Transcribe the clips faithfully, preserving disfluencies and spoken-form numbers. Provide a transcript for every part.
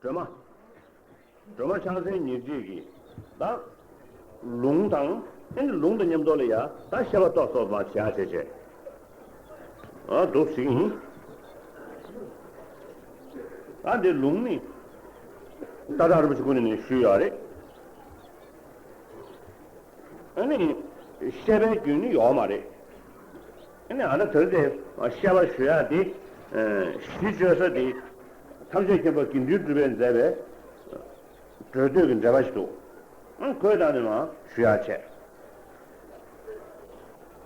སྒྲོལ་མ། སྒྲོལ་མ་ཕྱག་མཚན་ཉེར་གཅིག་གི་ད་ལུང་དང་། ཨེ་ནི་ལུང་དང་མཉམ་དུ་ལ་ཡ་ད་བཤད་པ་ཏོག་ཙམ་མ་བྱེད་ཡ་བྱེད་བྱེད། ཨ་འདུག་ཟིན། ཨ་འདི་ལུང་ནི་ཏག་ཏག་རིན་པོ་ཆེ་ཀུན་ནས་ནི་ཞུས་ཡོད་རེད། ཨ་ནི་བཤད་པའི་རྒྱུན་ནི་ཡོད་མ་རེད། ཨ་ནི་ཨ་ད་དེར་དེ་བཤད་པ་ཞུ་ཡ་དེ་གཞི་བཅོལ་ས་དེ་ཐམས་ཅད་མཁྱེན་པ་དགེ་འདུན་གྲུབ་པས་མཛད་པའི་གྲོལ་སྡོད་ཀྱི་འགྲེལ་པ་ཞིག་འདུག་ཨ་ཁོས་ད་ནི་མ་ཞུ་ཡ་བྱས།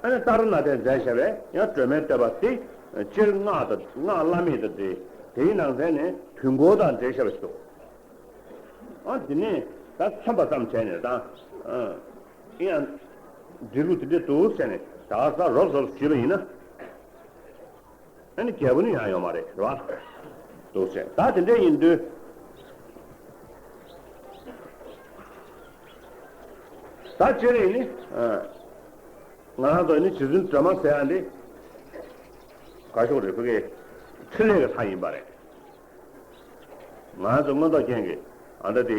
ཨ་ནི་ཏཱ་ར་ནཱ་ཐས་མཛད་བཞག་པའི་ཡང་སྒྲོལ་མའི་བསྟོད་པ་དེ་སྤྱིར་སྔགས་དང་སྔགས་བླ་མེད་དང་འབྲེལ། དེའི་ནང་ཚན་ནས་དུས་འཁོར་དང་འབྲེལ་བཞག་པ་ཞིག་འདུག་ཨ་དེ་ནས་ད་མཚོན་པ་ཙམ་བྱས་ནས་ད། ཨ་ཡང་འབྲི་ལུགས་དེ་འདྲ་འདུག་ཟེར་ནས་ད་ག་ས་རོབ་རོབ་ཞུས་པ་ཡིན་ན། ཨ་ནི་རྒྱལ་པོ་ནི་ཡང་ཡོང་མ་རེད། རེད་བ། འདུག་ཟེར། ད་དེ་འདྲ་ཡིན་དུས། ད་སྤྱིར་ཡིན་ནི། ང་རང་ཚོ་ནི་རྗེ་བཙུན་སྒྲོལ་མ་ཟེར་ཡ་འདི། ག་ཤོག་རེད། ཕ་གི་ཕྲིན་ལས་ཀྱི་ལྷ་ཡིན་པ་རེད། ང་ཚོ་མངོན་རྟོགས་རྒྱན་གྱི་ཨ་འདྲ་དེ།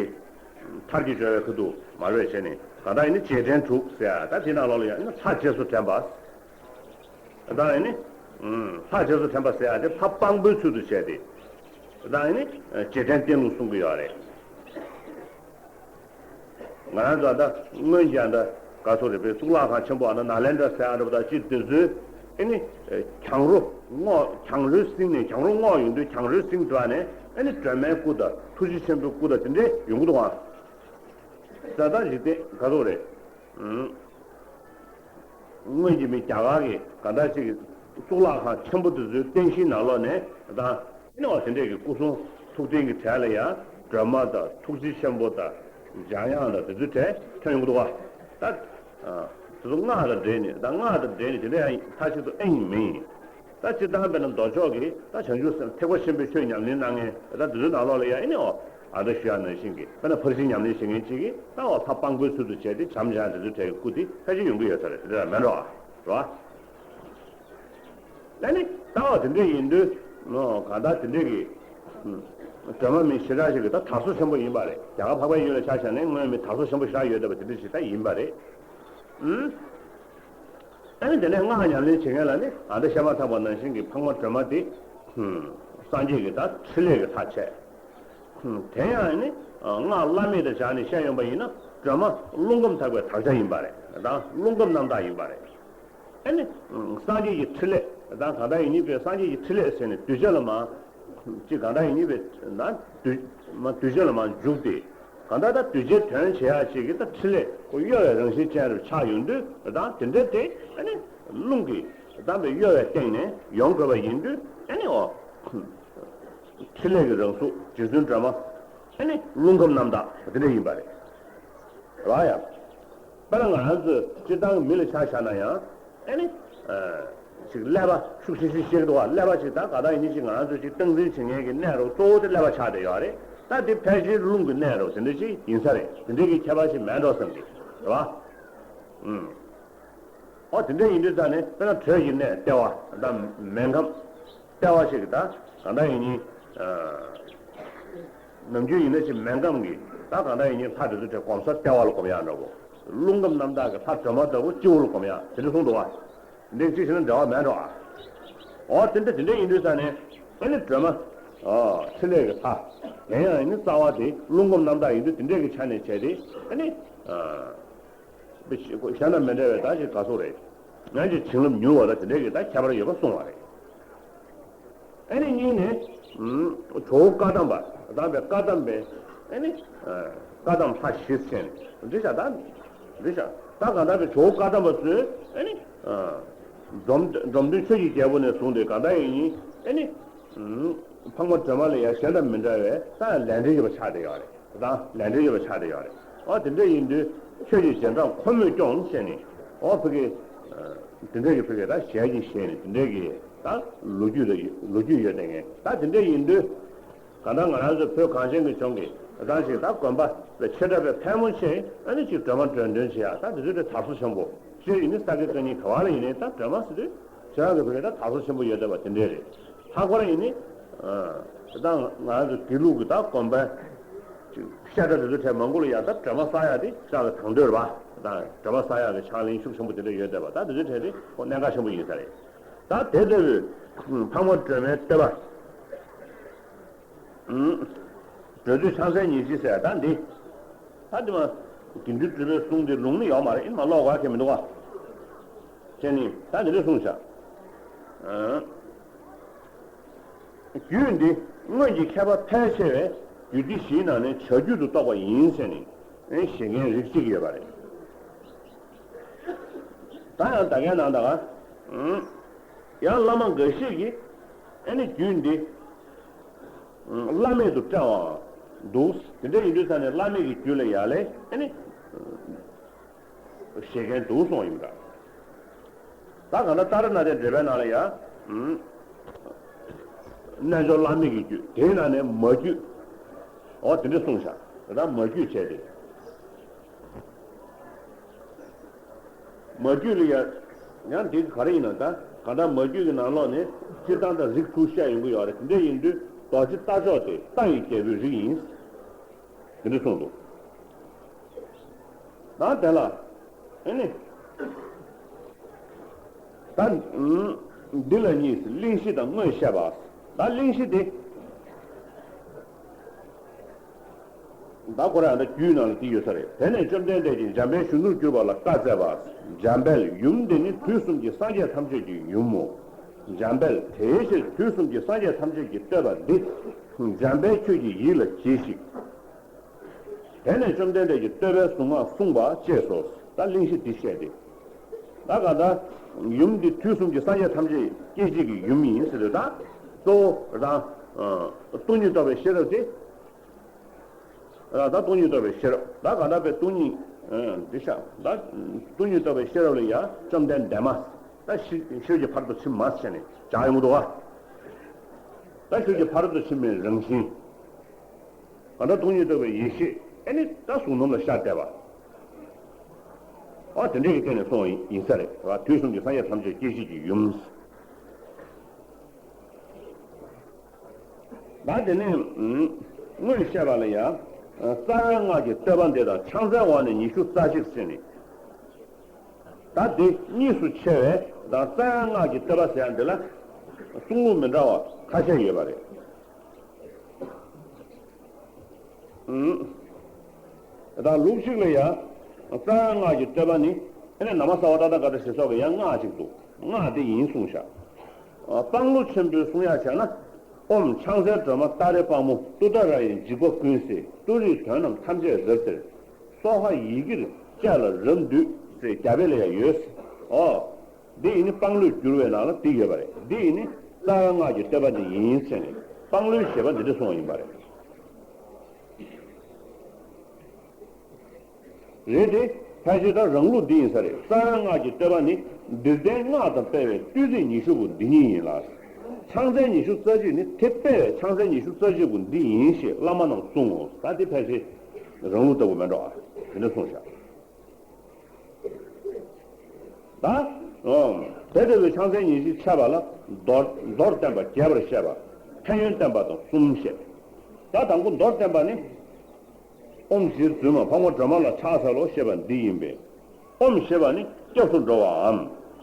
མཐར་གྱིས་སྦྱོར་བའི་ཁ་ཐུག་མ་རེད་བྱས་ནས་གང་ལྟར་ཡིན་ནི་རྗེས་དྲན་དྲུག་ཟེར་ཡ། ད་དེ་ནང་ལོགས་ལ་ཡང་ནི་ལྷ་རྗེས་སུ་དྲན་པ། ད་ཡིན་ནི། ལྷ་རྗེས་སུ་དྲན་པ་ཟེར་ཡ་དེ་ལྷ་དཔང་པོའི་ཚུལ་དུ་བྱས་ཏེ། ད་ཡིན་ནི། རྗེས་དྲན་བསྟེན་ལུགས་གསུང་གི་ཡོད་རེད། ང་རང་ཚོ་ད་སྔོན་གྱི་ཨ་ད་ག་སོ་རེད་པས། གཙུག་ལག་ཁང་ཆེན་པོ་ཨ་ད་ནཱ་ལེནྡྲ་ཟེར་ཨ་འདྲ་པོ་ད་ཅི་དེ་ཚོའི་ཨེ་ནི་གྱང་རོ་རྔོག་གྱང་རོའི་གསེང་ནས། གྱང་རོ་རྔོག་ཡོང་དུས་གྱང་རོའི་གསེང་དུ་ཨ་ནས་ཨེ་ནི་སྒྲོལ་མའི་སྐུ་དང་ཐུགས་རྗེ་ཆེན་པོའི་སྐུ་དང་དེ་འདྲས་ཡོང་གི་འདུག་ཨ། ད་ལྟ་འཇིག་རྟེན་ག་སོ་རེད། སྔོན་གྱི་མི་རྒྱ་གར་གྱི་ག་འདྲ་ཅིག་གཙུག་ལག་ཁང་ཆེན་པོ་དེ་ཚོའི་རྟེན་གཞིའི་ནང་ལོགས་ནས་ད། ཨེ་ནི་འོ་དེ་འདྲས་ཀྱི་སྐུ་གསུང་ཐུགས་རྟེན་གྱི་གྲས་ལ་ཡང་སྒྲོལ་མ་དང་ཐུགས་རྗེ་ཆེན་པོ་དང་འཇམ་དབྱངས་དང་དེ་ཚོའི་གྲས་ཐོན་ཡོང་གི་འདུག་བ། ད། དེ་ཚོ་སྔགས་དང་འབྲེལ་ནས། ད་སྔགས་དང་འབྲེལ་ནས་དེ་འདྲ་ཡང་མཐའ་གཅིག་ཏུ་ཨེ་ཡིན་མིན། ད་སྤྱིར་བཏང་དཔེར་ན་མདོ་ཕྱོགས་ཀྱི་ད་བྱང་ཆུབ་སེམས་ཐེག་པ་ཆེན་པོའི་ཆོས་ཉམས་ལེན་གནང་མཁན་ད་དེ་ཚོའི་ནང་ལོགས་ལ་ཡང་ཨེ་ནི་འོ་ཨ་ད་ཞུ་ཡ་ནང་བཞིན་གྱི་དཔེར་ན་ཕར་ཕྱིན་ཉམས་ལེན་བྱེད་མཁན་གཅིག་གིས་ད་འོ་ལྷ་དཔང་པོའི་ཚུལ་དུ་བྱས་ཏེ་བྱམས་སྦྱངས་དེ་ཚོའི་གྲས་ཀྱི་སྐུ་དེ་ཕལ་ཆེར་ཡོང་གི་ཡོད་ས་རེད། དེ་འདྲ་མེད་འགྲོ་ཨ། རེད་བ། ཨ་ནི་ལྟ་བ་དེ་འདྲ་ཡིན་དུས་ནོ་གང་ལྟར་དེ་འདྲ་གི་སྒྲོལ་མ་མི་ཞེ་དྲག་ཞིག་གི་ད་དར་སྲོལ་ཆེན་པོ་ཡིན་པ་རེད། རྒྱ་གར་འཕགས་པའི་ཡུལ་ལ་ཆ་བཞག་ནས་སྔོན་མི་དར་སྲོལ་ཆེན་པོ་ཞེ་དྲག་ཡོད་བསྡད་པ་དེ་འདྲ་ཞིག་ད་ཡིན་པ་རེད། ཨུམ། ཨ་ནི་དེ་ནས་སྔགས་ཉམས་ལེན་བྱེད་མཁན་ལ་ནི་ཨ་ད་བཤད་མ་ཐག་པ་ནང་བཞིན་གྱི་འཕགས་མ་སྒྲོལ་མ་དེ་སངས་རྒྱས་ཀྱི་ད་ཕྲིན་ལས་ཀྱི་ལྷ་བྱས། དེ་ཡང་ནི་སྔགས་བླ་མེད་དུ་བཞག་ནས་བཤད་ཡོང་པ་ཡིན་ན་སྒྲོལ་མ་རླུང་ཁམས་དག་པའི་དག་ཆ་ཡིན་པ་རེད། ད་རླུང་ཁམས་རྣམ་དག་ཡིན་པ་རེད། ཨ་ནི། སངས་རྒྱས་ཀྱི་ཕྲིན་ལས་ད་གང་ལྟར་ཡིན་ནི་པའི་སངས་རྒྱས་ཀྱི་ཕྲིན་ལས་ཟེར་ནས་གདུལ་བྱ་ལ་མ། ཅིག་གང་ལྟར་ཡིན་ནི་པའི་ན་གདུལ་མ་གདུལ་བྱ་ལ་མ་འཇུག་སྟེ། གང་ལྟར་ད་གདུལ་བྱའི་དོན་བྱེད་ཡ་ཅིག་གི་ད་ཕྲིན་ལས་ཁོ་གཡོ་བའི་རང་བཞིན་ཅན་རུ་ཆགས་ཡོང་དུས་ད་དེ་འདྲ་དེ་ཨ་ནི་རླུང་གིས་བསྡམས་པའི་གཡོ་བའི་སྟེང་ནས་ཡོང་དགོས་པ་ཡིན་དུས་ཨ་ནི་འོ། ཕྲིན་ལས་ཀྱི་རང་གཟུགས་རྗེ་བཙུན་སྒྲོལ་མ། ཨ་ནི་རླུང་ཁམས་རྣམ་དག་དེ་འདྲ་ཡིན་པ་རེད། ར་ཡ། དཔེར་ན་ང་རང་ཚོས་སྤྱིར་བཏང་མི་ལ་ཆ་བཞག་ན་ཡང་ཨ་ནི། ཅིག་ཀླད་པ་ཤུགས་ཆེ་ཤོས་ཤེས་ཀྱི་འདུག་བ། ཀླད་པ་ཅིག་ད་ག་ད་ཡིན་ནི་ཅིག་ང་རང་ཚོས་ཅིག་སྟངས་འཛིན་བྱེད་མཁན་གྱི་གནད་རོ་གཙོ་བོ་དེ་ཀླད་པ་ཆགས་བསྡད་ཡོད་རེད། ད་དེ་ཕལ་ཆེར་རླུང་གི་གནད་རོ་དེ་འདྲ་ཅིག་ཡིན་ས་རེད། དེ་འདྲ་གི་ཁྱད་པར་ཞིག་མེད་འགྲོ་བསམ་གི་རེད་བ། ཨུམ། ཨོ་དེ་འདྲ་ཡིན་དུས་ད་ནི་དཔེར་ན་དྲོད་ཀྱི་གནས་ལྟེ་བ་ད་མེ་ཁམས་ལྟེ་བ་ཞིག་གི་ད་གང་ལྟར་ཡིན་ནི། ནམ་རྒྱུན་ཡིན་ན་ཅིག་མེ་ཁམས་ཀྱི་ད་གང་ལྟར་ཡིན་ནི་ལྷ་དེ་ཚོ་དེ་སྒོམ་ས་ལྟེ་བ་ལ་སྒོམ་ཡག་འདྲ་བོ། རླུང་ཁམས་རྣམ་དག་གི་ལྷ་སྒྲོལ་མ་ལྟ་བུ་སྤྱི་བོ་ལ་སྒོམ་ཡག་དེ་འདྲ་གསུངས་འདུག་བ། འདི་གཅིག་བྱས་ན་འབྲེལ་བ་མེད་འགྲོ་ཨ། ཨོ་དེ་འདྲ་དེ་འདྲ་ཡིན་དུས་ད་ནི་ཨ་ནི་སྒྲོལ་མ། ཨོ་ཕྲིན་ལས་ཀྱི་ལྷ། དེ་ཡང་ཡིན་ནི་རྩ་བ་དེ་རླུང་ཁམས་རྣམ་དག་ཡིན་དུས་དེ་འདྲས་ཀྱི་ཆ་ནས་བྱས་ཏེ་ཨ་ནི། གཞན་དང་མི་འདྲ་བའི་ད་ཅིག་ག་སོགས་རེད། ཡང་ཅིག་བྱིན་རླབས་མྱུར་བ་ལ་དེ་འདྲའི་གི་ད་ཁྱད་པར་ཡོད་པ་གསུངས་པ་རེད། ཨ་ནི་གཉིས་ནས། ཇོ་བོ་བཀའ་གདམས་པ་དམ་པའི་བཀའ་གདམས་པའི་ཨ་ནི། བཀའ་གདམས་ལྷ་བཞི་ཟེར་ནས་འདི་བྱ་ད། འདི་བྱ་ད་གང་ལྟར་པའི་ཇོ་བོ་བཀའ་གདམས་པ་ཚོས་ཨ་ནི། འབྲོམ་འབྲོམ་སྟོན་ཆོས་ཀྱི་རྒྱལ་པོ་ནས་བཟུང་སྟེ་གང་ལྟར་ཡིན་ཨ་ནི། འཕགས་མ་སྒྲོལ་མ་ལ་ཡང་གཞན་དང་མི་འདྲ་བའི་ད་ཡང་ལས་འབྲེལ་ཡོད་པ་ཆགས་བསྡད་ཡོད་རེད། དང་ལས་འབྲེལ་ཡོད་པ་ཆགས་བསྡད་ཡོད་རེད། ཨོ་དེ་འདྲ་ཡིན་དུས་ཆོས་ཀྱི་རྗེས་འབྲང་ཁོ་མོས་སྐྱོང་བྱས་ནས་ཨོ་ཕ་གི། དེ་འདྲ་གི་ཕ་གི་ད་ཞལ་གྱིས་བཞེས་ནས་དེ་འདྲ་གི་ད་ལོ་རྒྱུས་ལ་ལོ་རྒྱུས་ཡོད་བསྡད་མཁན་ད་དེ་འདྲ་ཡིན་དུས། གང་ལྟར་ང་རང་ཚོ་བོད་གངས་ཅན་གྱི་ལྗོངས་ཀྱི་ད་ཅིག་ད་དགོན་པ་ལ་ཆེ་དྲགས་པའི་ཕལ་མོ་ཆེ་ཨ་ནི་ཅིག་སྒྲོལ་མ་སྒྲོལ་འདོན་བྱེད་ཡག་ད་དེ་ཚོ་དེ་དར་སྲོལ་ཆེན་པོ་སྤྱིར་ཡིན་ནི་ས་དགེ་བཀའ་རྙིང་ག་བ་ལ་ཡིན་ནི་ད་སྒྲོལ་མ་ཟེར་དུས་ཁྱེད་རང་གི་ཕ་གི་ད་དར་སྲོལ་ཆེན་པོ་ཡོད་བསྡད་པ་དེ་འདྲ་རེད། ལྷག་པར་ཡིན་ནི། ད་ང་རང་ཚོ་དགེ་ལུགས་ཀྱི་ད་དགོན་པའི་ཤ་ཁྲག་དེ་ཚོ་གྲས་མང་པོ་ལ་ཡང་ད་སྒྲོལ་མ་བསགས་ཡག་དེ་ཤ་ལ་དང་དོད་རེད་པ། ད་སྒྲོལ་མ་བསགས་ཡག་གི་ཕྱག་ལེན་ཤུགས་ཆེན་པོ་དེ་འདྲ་ཡོད་བསྡད་པ། ད་དེ་ཚོའི་གྲས་དེ་ཁོ་གནད་འགག་ཆེན་པོ་ཡིན་ས་རེད། ད་དེ་ལྟ་བུའི་འཕགས་མ་སྒྲོལ་མའི་བསྟོད་པ། སྒྲོལ་མཛོད་ཕྱག་མཚན་ཉེར་བཞི་ཟེར་ད་འདི། ད་འདི་མ་དགེ་འདུན་གྲུབ་པའི་གསུང་འདི་ལུང་ནི་ཡོད་མ་རེད། ཨིན་མ་ཀློག་ག་གལ་མི་འདུག་ག་ཁྱེད་ནི་ད་འདི་འདྲ་གསུངས་བཞག་རྒྱུད་འདི་སྔོན་གྱི་མཁས་པ་ཕལ་ཆེ་བས་རྒྱུད་སྡེ་བཞིའི་ནང་ནས་བྱ་རྒྱུད་དུ་གཏོགས་པ་ཡིན་ཟེར་ནས་བཞེད་མཁན་རིགས་གཅིག་ཡོད་པ་རེད། ད་ཡང་ད་གའི་ནང་ད་ག་ཡང་བླ་མ་འགའ་ཞིག་གིས་ཨ་ནི་རྒྱུད་འདི་བླ་མེད་དུ་བཀྲལ་བའང་འདུག་དེ་འདྲ་ཡིན་དུས་ཙང་ནས་བླ་མེད་ཀྱི་རྒྱུད་ལ་ཡ་ལས་ཨ་ནི་བཞེད་མཁན་འདུག་གསུངས་ཡིན་པ་འདྲ། ད་གང་ལྟར་ཏཱ་ར་ནཱ་ཐའི་འགྲེལ་པའི་ནང་ལ་ཡང་རྣལ་འབྱོར་བླ་མེད་ཀྱི་རྒྱུད་དེའི་ནང་ནས་མ་རྒྱུད། འོ་དེ་འདྲ་གསུངས་བཞག་ད་མ་རྒྱུད་བྱས་ཏེ། མ་རྒྱུད་ལ་ཡང་ཡང་འདི་ག་རེ་ཡིན་ན། ད་གང་ལྟར་མ་རྒྱུད་ཀྱི་ནང་ལོགས་ནས་སྤྱིར་བཏང་ད་རིགས་དྲུག་བཤད་ཡོང་གི་ཡོད་རེད། དེ་འདྲ་ཡིན་དུས་རྡོ་རྗེ་རྟ་མཆོག་དེ་རྟ་ཡི་རྒྱལ་པོའི་རིགས་ཡིན། དེ་འདྲ་གསུངས་འདུག་ད་དེ་ལ་ཨེ་ནི་ད་འདི་ལ་གཉིས། གླེང་གཞི་དང་དངོས་བཤད་པ། ད་གླེང་གཞི་དེ། ད་ཁོ་རང་ད་རྒྱུད་ནང་ལ་དེ་ཡོད་ས་རེད། དེ་ནས་བཅོམ་ལྡན་འདས་ཀྱིས་འཇམ་དཔལ་གཞོན་ནུར་གྱུར་པ་ལ་བཀའ་སྩལ་པ། འཇམ་དཔལ། ཡུམ་འདི་ནི་དུས་གསུམ་གྱི་སངས་རྒྱས་ཐམས་ཅད་ཀྱི་ཡུམ་མོ། འཇམ་དཔལ། དེའི་ཕྱིར་དུས་གསུམ་གྱི་སངས་རྒྱས་ཐམས་ཅད་ཀྱི་བསྟོད་པ་འདི། འཇམ་དཔལ་ཁྱོད་ཀྱི་ཡིད་ལ་གྱིས་ཤིག་དེ་ནས་བཅོམ་ལྡན་འདས་ཀྱིས་བསྟོད་པའི་གཟུངས་སྔགས་གསུངས་པ་ཅེས་སོ། ད་གླེང་གཞི་འདི་བཤད་དེ། ད་ག་ད་ཡུམ་འདི་དུས་གསུམ་གྱི་སངས་རྒྱས་ཐམས་ཅད་སྐྱེ་མཆེད་ཀྱི་ཡུམ་ཡིན་ཟེར་དུས། ད་གཙོ་བོ་རང་སྟོང་ཉིད་རྟོགས་པའི་ཤེས་རབ་དེ། ད་སྟོང་ཉིད་རྟོགས་པའི་ཤེས་རབ། ད་ག་ད་པའི་སྟོང་ཉིད་འདི་ཤ། ད་སྟོང་ཉིད་རྟོགས་པའི་ཤེས་རབ་ལ་ཡང་བཅོམ་ལྡན་འདས་མ། ད་ཤེས་ཤེས་ཀྱི་ཕ་རོལ་ཏུ་ཕྱིན་མ་ཟེར་ནས་སྦྱར་ཡོང་གི་འདུག་ག་ད་ཤེས་ཀྱི་ཕ་རོལ་ཏུ་ཕྱིན་པའི་རང་བཞིན། གང་ལྟར་སྟོང་ཉིད་རྟོགས་པའི་ཡེ་ཤེས་ཨེ་ནི་ད་གཟུགས་སྣུམ་ལ་ཤར་བསྡད་པ། ཨ་དེ་འདྲའི་གི་སྟེང་ནས་སོང་བ་ཡིན་ས་རེད་བ། དུས་གསུམ་གྱི་སངས་རྒྱས་ཐམས་ཅད་སྐྱེ་མཆེད་ཀྱི་ཡུམ། ད་དེ་ནས་དངོས་བཤད་པ་ལ་ཡང་རྩ་བའི་སྔགས་ཀྱི་བསྟོད་པ་འདི་དང་ཕྱག་འཚལ་འོག་ནས་ཉི་ཤུ་རྩ་གཅིག་ཟེར་ནས། ད་འདི་གཉིས་སུ་ཕྱེ་བས་ད་རྩ་བའི་སྔགས་ཀྱི་བསྟོད་པ་ཟེར་ཡག་འདི་ལ་གསུང་ལུགས་མི་འདྲ་བ་ཁ་ཤས་ཡོད་པ་རེད། ད་ལུགས་གཅིག་ལ་ཡང་རྩ་བའི་སྔགས་ཀྱི་བསྟོད་པ་ནི་ཨེ་ནི་ན་མ་ས་ཝ་ཏ་ཐ་ག་ཏ་ཞེས་སོགས་ཀྱི་ཡང་སྔགས་གཅིག་འདུག་སྔགས་འདི་ཡིན་གསུངས་བཞག་དཔང་ལུ་ཆེན་པོའི་གསུང་ཡག་བྱས་ན། ཨོཾ་ཕྱག་འཚལ་སྒྲོལ་མ་ཏཱ་རེ་དཔའ་མོ། ཏུཏྟཱ་ར་ཡི་འཇིགས་པ་ཀུན་སེལ། ཏུ་རེའི་དོན་རྣམས་ཐམས་ཅད་རབ་སྟེར། སྭཱ་ཧཱ་ཡི་གེར་བཅས་ལ་རབ་འདུད་ཟེར་རྒྱ་བོད་ལ་ཡང་ཡོད། ཨོ། འདི་ཡིས་ནི་དཔང་ལུས་བསྒྱུར་བའི་ནང་ལ་འདི་ཡོད་པ་རེད། འདི་ཡིས་ནི་རྩ་བའི་སྔགས་ཀྱི་བསྟོད་པ་འདི་ཡིན་ཟེར་ནས་དཔང་ལུས་ཞེས་པ་འདི་འདྲ་གསུངས་པ་ཡིན་པ་རེད། རེད་དེ། ཕལ་ཆེར་ད་རང་ལུགས་འདི་ཡིན་ས་རེད། རྩ་བའི་སྔགས་ཀྱི་བསྟོད་པ་ནི་འདིར་ལྡན་སྔགས་དང་སྤེལ་བའི་བསྟོད་ཚིག་ཉི་ཤུ་པོ་འདི་ཉིད་ཡིན་ལ། ཕྱག་འཚལ་ཉི་ཤུ་རྩ་གཅིག་ནི་དེ་སྤེལ་བའི་ཕྱག་འཚལ་ཉི་ཤུ་རྩ་གཅིག་པོ་འདི་ཡིན་ཞེས་བླ་མ་རྣམས་གསུང་ངོ་། ད་དེ་ཕལ་ཆེར་རང་ལུགས་ལྟ་བུ་མེད་འགྲོ་ཨ། དེ་འདྲ་གསུངས་བཞག་ད། དེ་ལྟ་བུའི་ཕྱག་འཚལ་ཉི་ཤུ་ཕྱེ་བ་ལ་མདོར་མདོར་བསྟན་པ་རྒྱས་པར་བཤད་པ། ཕན་ཡོན་བསྟན་པ་དང་གསུམ་བཤད། ད་དང་པོ་མདོར་བསྟན་པ་ནི། ཨོཾ་ཞེས་བརྫུས་མ་འཕགས་མ་སྒྲོལ་མ་ལ་ཕྱག་འཚལ་ལོ་ཞེས་པ་འདི་ཡིན་པས། ཨོཾ་ཞེས་པ་ནི་སྐྱབས་སུ་འགྲོ་བའམ་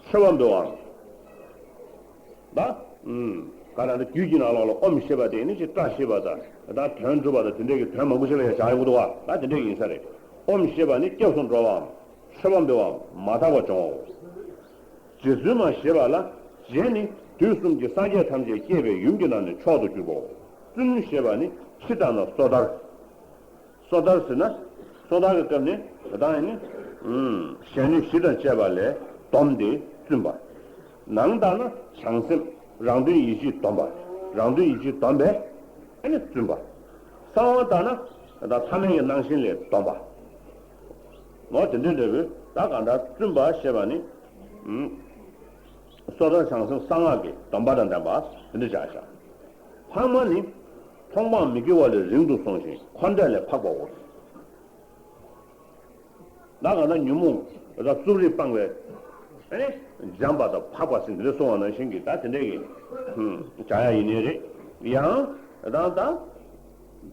མཆོད་པ་འབུལ་བའམ། ད། ག་རེ་ད་རྒྱུད་ཀྱི་ནང་ལོགས་ལ་ཨོཾ་ཞེས་པ་དེ་ནི་ཅིག་བཀྲ་ཤིས་པ་དང་ད་དོན་འགྲུབ་པ་དང་དེ་འདྲའི་གི་དོན་མང་པོ་ཞིག་ལ་ཡང་བཞག་ཡོང་གི་འདུག་བ། ད་དེ་འདྲའི་གི་ཡིན་ས་རེད། ཨོཾ་ཞེས་པ་ནི་སྐྱབས་སུ་འགྲོ་བའམ་མཆོད་པ་འབུལ་བའམ་མ་དག་པ་སྦྱོང་བའོ། རྗེ་བཙུན་མ་ཞེས་པ་ལ་རྗེ་ནི་དུས་གསུམ་གྱི་སངས་རྒྱས་ཐམས་ཅད་སྐྱེས་པའི་ཡུམ་གྱི་ནང་ནས་མཆོག་ཏུ་གྱུར་པའོ། བཙུན་ཞེས་པ་ནི་ཕྱི་ལྟར་ན་སོ་ཐར། སོ་ཐར་ཟེར་ན། སོ་ཐར་གྱི་སྐབས་ནི་ད་ཡིན་ནི། གཞན་ནུས་བཞི་དང་བཅས་པ་ལས་བསྡོམས་ཏེ་བཙུན་པ། ནང་ལྟར་ན་བྱང་སེམས་རང་དོན་ཡིད་བྱེད་སྡོམ་པ། རང་དོན་ཡིད་བྱེད་སྡོམ་པས་ཨ་ནི་བཙུན་པ། གསང་བ་ལྟར་ན་ད་ཐ་མལ་གྱི་སྣང་ཞེན་ལས་སྡོམ་པ། ནོ་དེ་འདྲའི་འབྲས་བུ་ད་གང་ལྟར་བཙུན་པ་ཞེས་པ་ནི། སོ་ཐར་བྱང་སེམས་གསང་སྔགས་ཀྱི་སྡོམ་པ་དང་ལྡན་པ་དེ་འདྲ་བྱ་བཞག་འཕགས་མ་ནི་མཐོང་སྤང་མི་དགེ་བ་ལས་རིང་དུ་སོང་ཞིང་འཁོར་འདས་ལས་འཕགས་པའོ། ད་གང་ལྟར་ཉོན་མོངས་ད་རྩུབ་རིགས་སྤངས་པའི་ཨེ་ནི་འཇམ་པ་དང་འཕགས་པ་ཟེར་འདི་འདྲ་གསུངས་པ་ནང་བཞིན་གྱི་ད་དེ་འདྲའི་གི་བྱ་ཡག་ཡིན་ནི་རེད། ཡང་ ད་ད་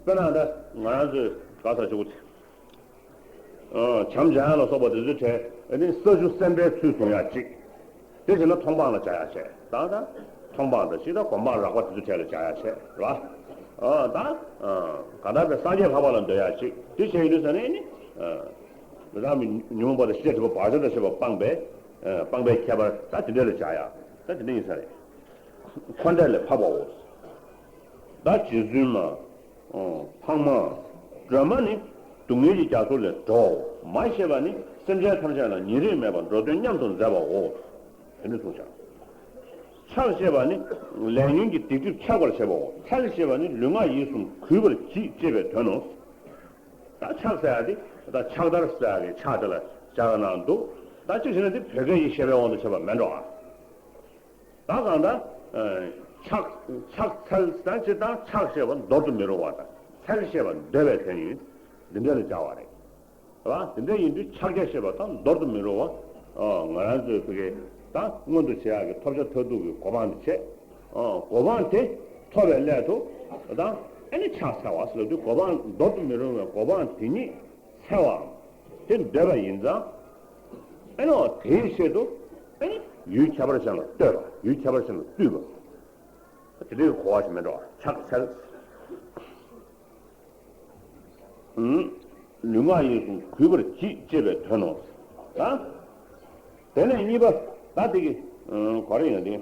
དཔེར་ན་ད་ང་རང་ཚོའི་ག་ས་ཆུ་བོ་དེ། བྱམས་འཇམ་དབྱངས་ལ་སོགས་པ་དེ་ཚོའི་གྲས་ཨ་ནི་ས་བཅུ་སེམས་དཔའི་ཚུལ་བཟུང་ཡག་གཅིག་དེ་བྱས་ན་མཐོང་སྤང་ལ་བྱ་ཡག་བྱས། ད་ད་མཐོང་སྤང་དང་གཅིག་ད་སྒོམ་སྤང་རགས་པ་དེ་ཚོའི་གྲས་ལ་བྱ་ཡག་བྱས་རེད་བ། ད་གང་ལྟར་པའི་སངས་རྒྱས་ལྷག་པ་ལ་འདོད་ཡག་གཅིག་དེ་བྱས་ཡོད་དུས་ཙ་ནས་ནི། མི་ཚང་མི་ཉོན་མོངས་པ་དང་ཤེས་བྱ་སྒྲིབ་པ་བག་ཆགས་དང་བཅས་པ་སྤངས་པའི་སྤངས་པའི་ཁྱད་པར་ད་དེ་འདྲ་ལ་བྱ་ཡག་ད་དེ་འདྲ་ཡིན་ས་རེད། འཁོར་འདས་ལས་འཕགས་པའོ། ད་རྗེ་བཙུན་མ། འཕགས་མ། སྒྲོལ་མ་ནི་སྡུག་བསྔལ་གྱི་རྒྱ་མཚོ་ལས་སྒྲོལ་བའོ། མ་ཞེས་པ་ནི་སེམས་ཅན་ཐམས་ཅད་ལ་ཉེ་རིང་མེད་པར་འགྲོ་དོན་མཉམ་དུ་མཛད་པའོ། དེ་ནི་གསུངས་ཤག་ཕྱག་ཅེས་པ་ནི་ལས་ཉོན་གྱི་སྡིག་སྒྲིབ་ཆགས་པར་བྱེད་པའོ། འཚལ་ཞེས་པ་ནི་ལུས་ངག་ཡིད་གསུམ་གུས་པར་བགྱི་ཅེས་པའི་དོན་ནོ། ད་ཕྱག་ཟེར་ཡ་དེ་ད་ཕྱག་དར་ཟེར་ཡ་གི་ཕྱག་དེ་ལ་སྦྱར་གནང་འདུག་ད་གཅིག་བྱས་ན་དེ་བོད་སྐད་ཡིག་ཤེས་པའི་དབང་དུ་བྱས་པ་མེད་འགྲོ་ཨ། ད་གང་ལྟར། ཕྱག་ཕྱག་འཚལ་ཟེར་སྤྱིར་བཏང་ཕྱག་ཅེས་པ་འདོར་དུ་མི་རུང་བ་དང་འཚལ་ཅེས་པ་འདོད་པའི་དོན་ཡིན། འདི་འདྲ་ལ་སྦྱར་བ་རེད། རེད་བ། དེ་འདྲ་ཡིན་དུས་ཕྱག་རྒྱ་ཞེས་པ་དང་འདོར་དུ་མི་རུང་བ། ང་རང་ཚོའི་བོད་སྐད་དང་མངོན་དུ་བྱེད་ཡག་གི་ཐོབ་བྱ་མཐར་ཐུག་གི་གོ་འཕང་དེ་བྱས། གོ་འཕང་དེ་ཐོབ་པའི་སླད་དུ་དང་ཨ་ནི་ཕྱག་འཚལ་བ་ཟེར་དུས་གོ་འཕང་འདོར་དུ་མི་རུང་བའི་གོ་འཕང་དེ་ཉིད་འཚལ་བའམ་དེ་འདོད་པ་ཡིན་ཙང་། ཨ་ནི་དེའི་ཆེད་དུ་ཨ་ནི་ཡུལ་ཁྱད་པར་ཅན་ལ་ལྟོས་པ། ཡུལ་ཁྱད་པར་ཅན་ལ་བཏུས་པ། དེ་འདྲའི་གོ་བ་ཞིག་མེད་འགྲོ། ཕྱག་འཚལ། ལུས་ངག་ཡིད་གསུམ་གུས་པར་བགྱི་ཅེས་པའི་དོན་ནོ། ད་དེ་ནས་གཉིས་པ། ད་དེ་གི་ག་རེ་ཡིན་ན་དེ་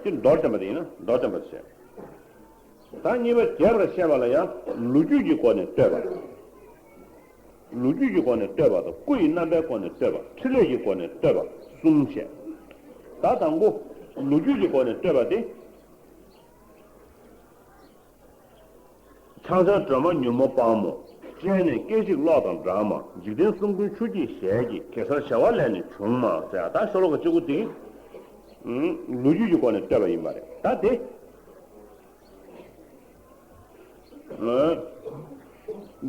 དེ་མདོར་བསྟན་པ་དེ་ཡིན་ན་མདོར་བསྟན་པ་བྱས། ད་གཉིས་པ་རྒྱས་པར་བཤད་པ་ལ་ཡང་ལོ་རྒྱུས་ཀྱི་སྒོ་ནས་བསྟོད་པ། ལོ་རྒྱུས་ཀྱི་སྒོ་ནས་བསྟོད་པ་དང་སྐུ་ཡི་རྣམ་པའི་སྒོ་ནས་བསྟོད་པ། ཕྲིན་ལས་ཀྱི་སྒོ་ནས་བསྟོད་པ་གསུམ་བཤད། ད་དང་པོ་ལོ་རྒྱུས་ཀྱི་སྒོ་ནས་བསྟོད་པ་དེ། ཕྱག་འཚལ་སྒྲོལ་མ་མྱུར་མོ་དཔའ་མོ། སྤྱན་ནི་སྐད་ཅིག་གློག་དང་འདྲ་མ། འཇིག་རྟེན་གསུམ་མགོན་ཆུ་སྐྱེས་ཞལ་གྱི། གེ་སར་བྱེ་བ་ལས་ནི་བྱུང་མ་ཟེར་ཡ་ད་ཤོ་ལོ་ཀ་གཅིག་པོ་དེ། ལོ་རྒྱུས་ཀྱི་སྒོ་ནས་བསྟོད་པ་ཡིན་པ་རེད། ད་དེ།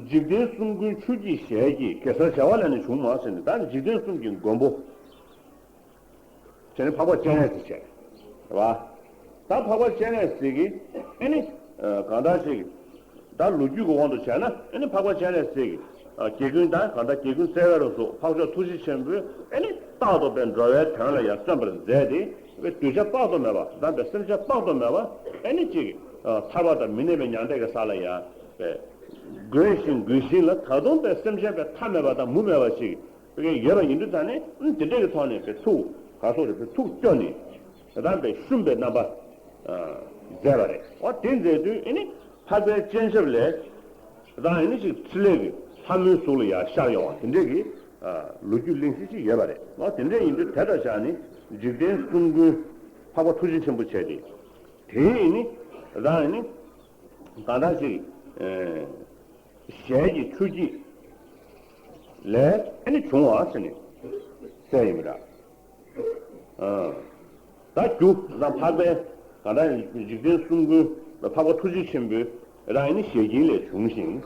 འཇིག་རྟེན་གསུམ་མགོན་ཆུ་སྐྱེས་ཞལ་གྱི། གེ་སར་བྱེ་བ་ལས་ནི་བྱུང་མ་ཟེར་ནས་ད་འཇིག་རྟེན་གསུམ་གྱི་མགོན་པོ། བྱས་ནས་འཕགས་པ་སྤྱན་རས་གཟིགས་བྱས། རེད་བ། ད་འཕགས་པ་སྤྱན་རས་གཟིགས་ཀྱིས་ཨེ་ནི། གང་ལྟར་ཞིག་ད་ལོ་རྒྱུས་ཀྱི་དབང་དུ་བྱས་ན་ཨེ་ནི་འཕགས་པ་སྤྱན་རས་གཟིགས་ཀྱིས། རྒྱལ་ཀུན་ད་གང་ལྟར་རྒྱལ་ཀུན་བརྩེ་བའི་རང་གཟུགས་འཕགས་མཆོག་ཐུགས་རྗེ་ཆེན་པོས་ཨེ་ནི་རྟག་ཏུ་པའི་འགྲོ་བའི་དོན་ལ་ཡང་བརྩོན་པར་མཛད་དེ། པའི་གདུལ་བྱ་དཔག་ཏུ་མེད་པ་དང་པའི་སེམས་ཅན་དཔག་ཏུ་མེད་པ་ཨེ་ནི་ཅིག་ཐར་པ་དང་མི་གནས་པའི་མྱང་འདས་ཀྱི་ས་ལ་ཡང་པའི་འགོད་བཞིན་འགོད་བཞིན་ལ་ད་དུང་པའི་སེམས་ཅན་པའི་མཐའ་མེད་པ་དང་མུ་མེད་པ་ཞིག་པའི་ཡོད་པ་ཡིན་དུས་ད་ནི་དེ་འདྲ་གི་ཐོག་ནས་པའི་ཐུགས་ག་སོགས་རེ་པའི་ཐུགས་སྐྱོ་ནས་ད་ལྟ་པའི་ཤུམ་པའི་རྣམ་པ་མཛད་པ་རེད། འོ་དེ་མཛད་དུས་ཨེ་ནི་འཕགས་པའི་སྤྱན་ཆབ་ལས། རང་ཡིན་ན་ཅིག་ཕྲིན་ལས་ཀྱི་ལྷ་མོའི་གཟུགས་ལ་ཡར་ཤར་ཡོང་བ་དེ་འདྲས་ཀྱི་ལོ་རྒྱུས་གླེང་གཞི་ཅིག་ཡོད་པ་རེད། ཨ་དེ་འདྲས་ཡིན་དུས་དེ་དང་སྦྱར་ནས་འཇིག་རྟེན་གསུམ་མགོན་འཕགས་པ་ཐུགས་རྗེ་ཆེན་པོ་བྱས་ཏེ། དེ་ཡིན་ནི་རང་ཡིན་ནི་གང་ལྟར་ཅིག་ཞལ་གྱི་ཆུ་སྐྱེས་ལས་ཨ་ནི་བྱུང་བ་ཟེར་ནས་གསལ་ཡིན་པ་འདྲ། ད་རྒྱུ་ན་འཕགས་པའི་གང་ལྟར་འཇིག་རྟེན་གསུམ་མགོན་འཕགས་པ་ཐུགས་རྗེ་ཆེན་པོའི་རང་ཡིན་ནི་ཞལ་སྐྱིན་ལས་བྱུང་ཞིང་།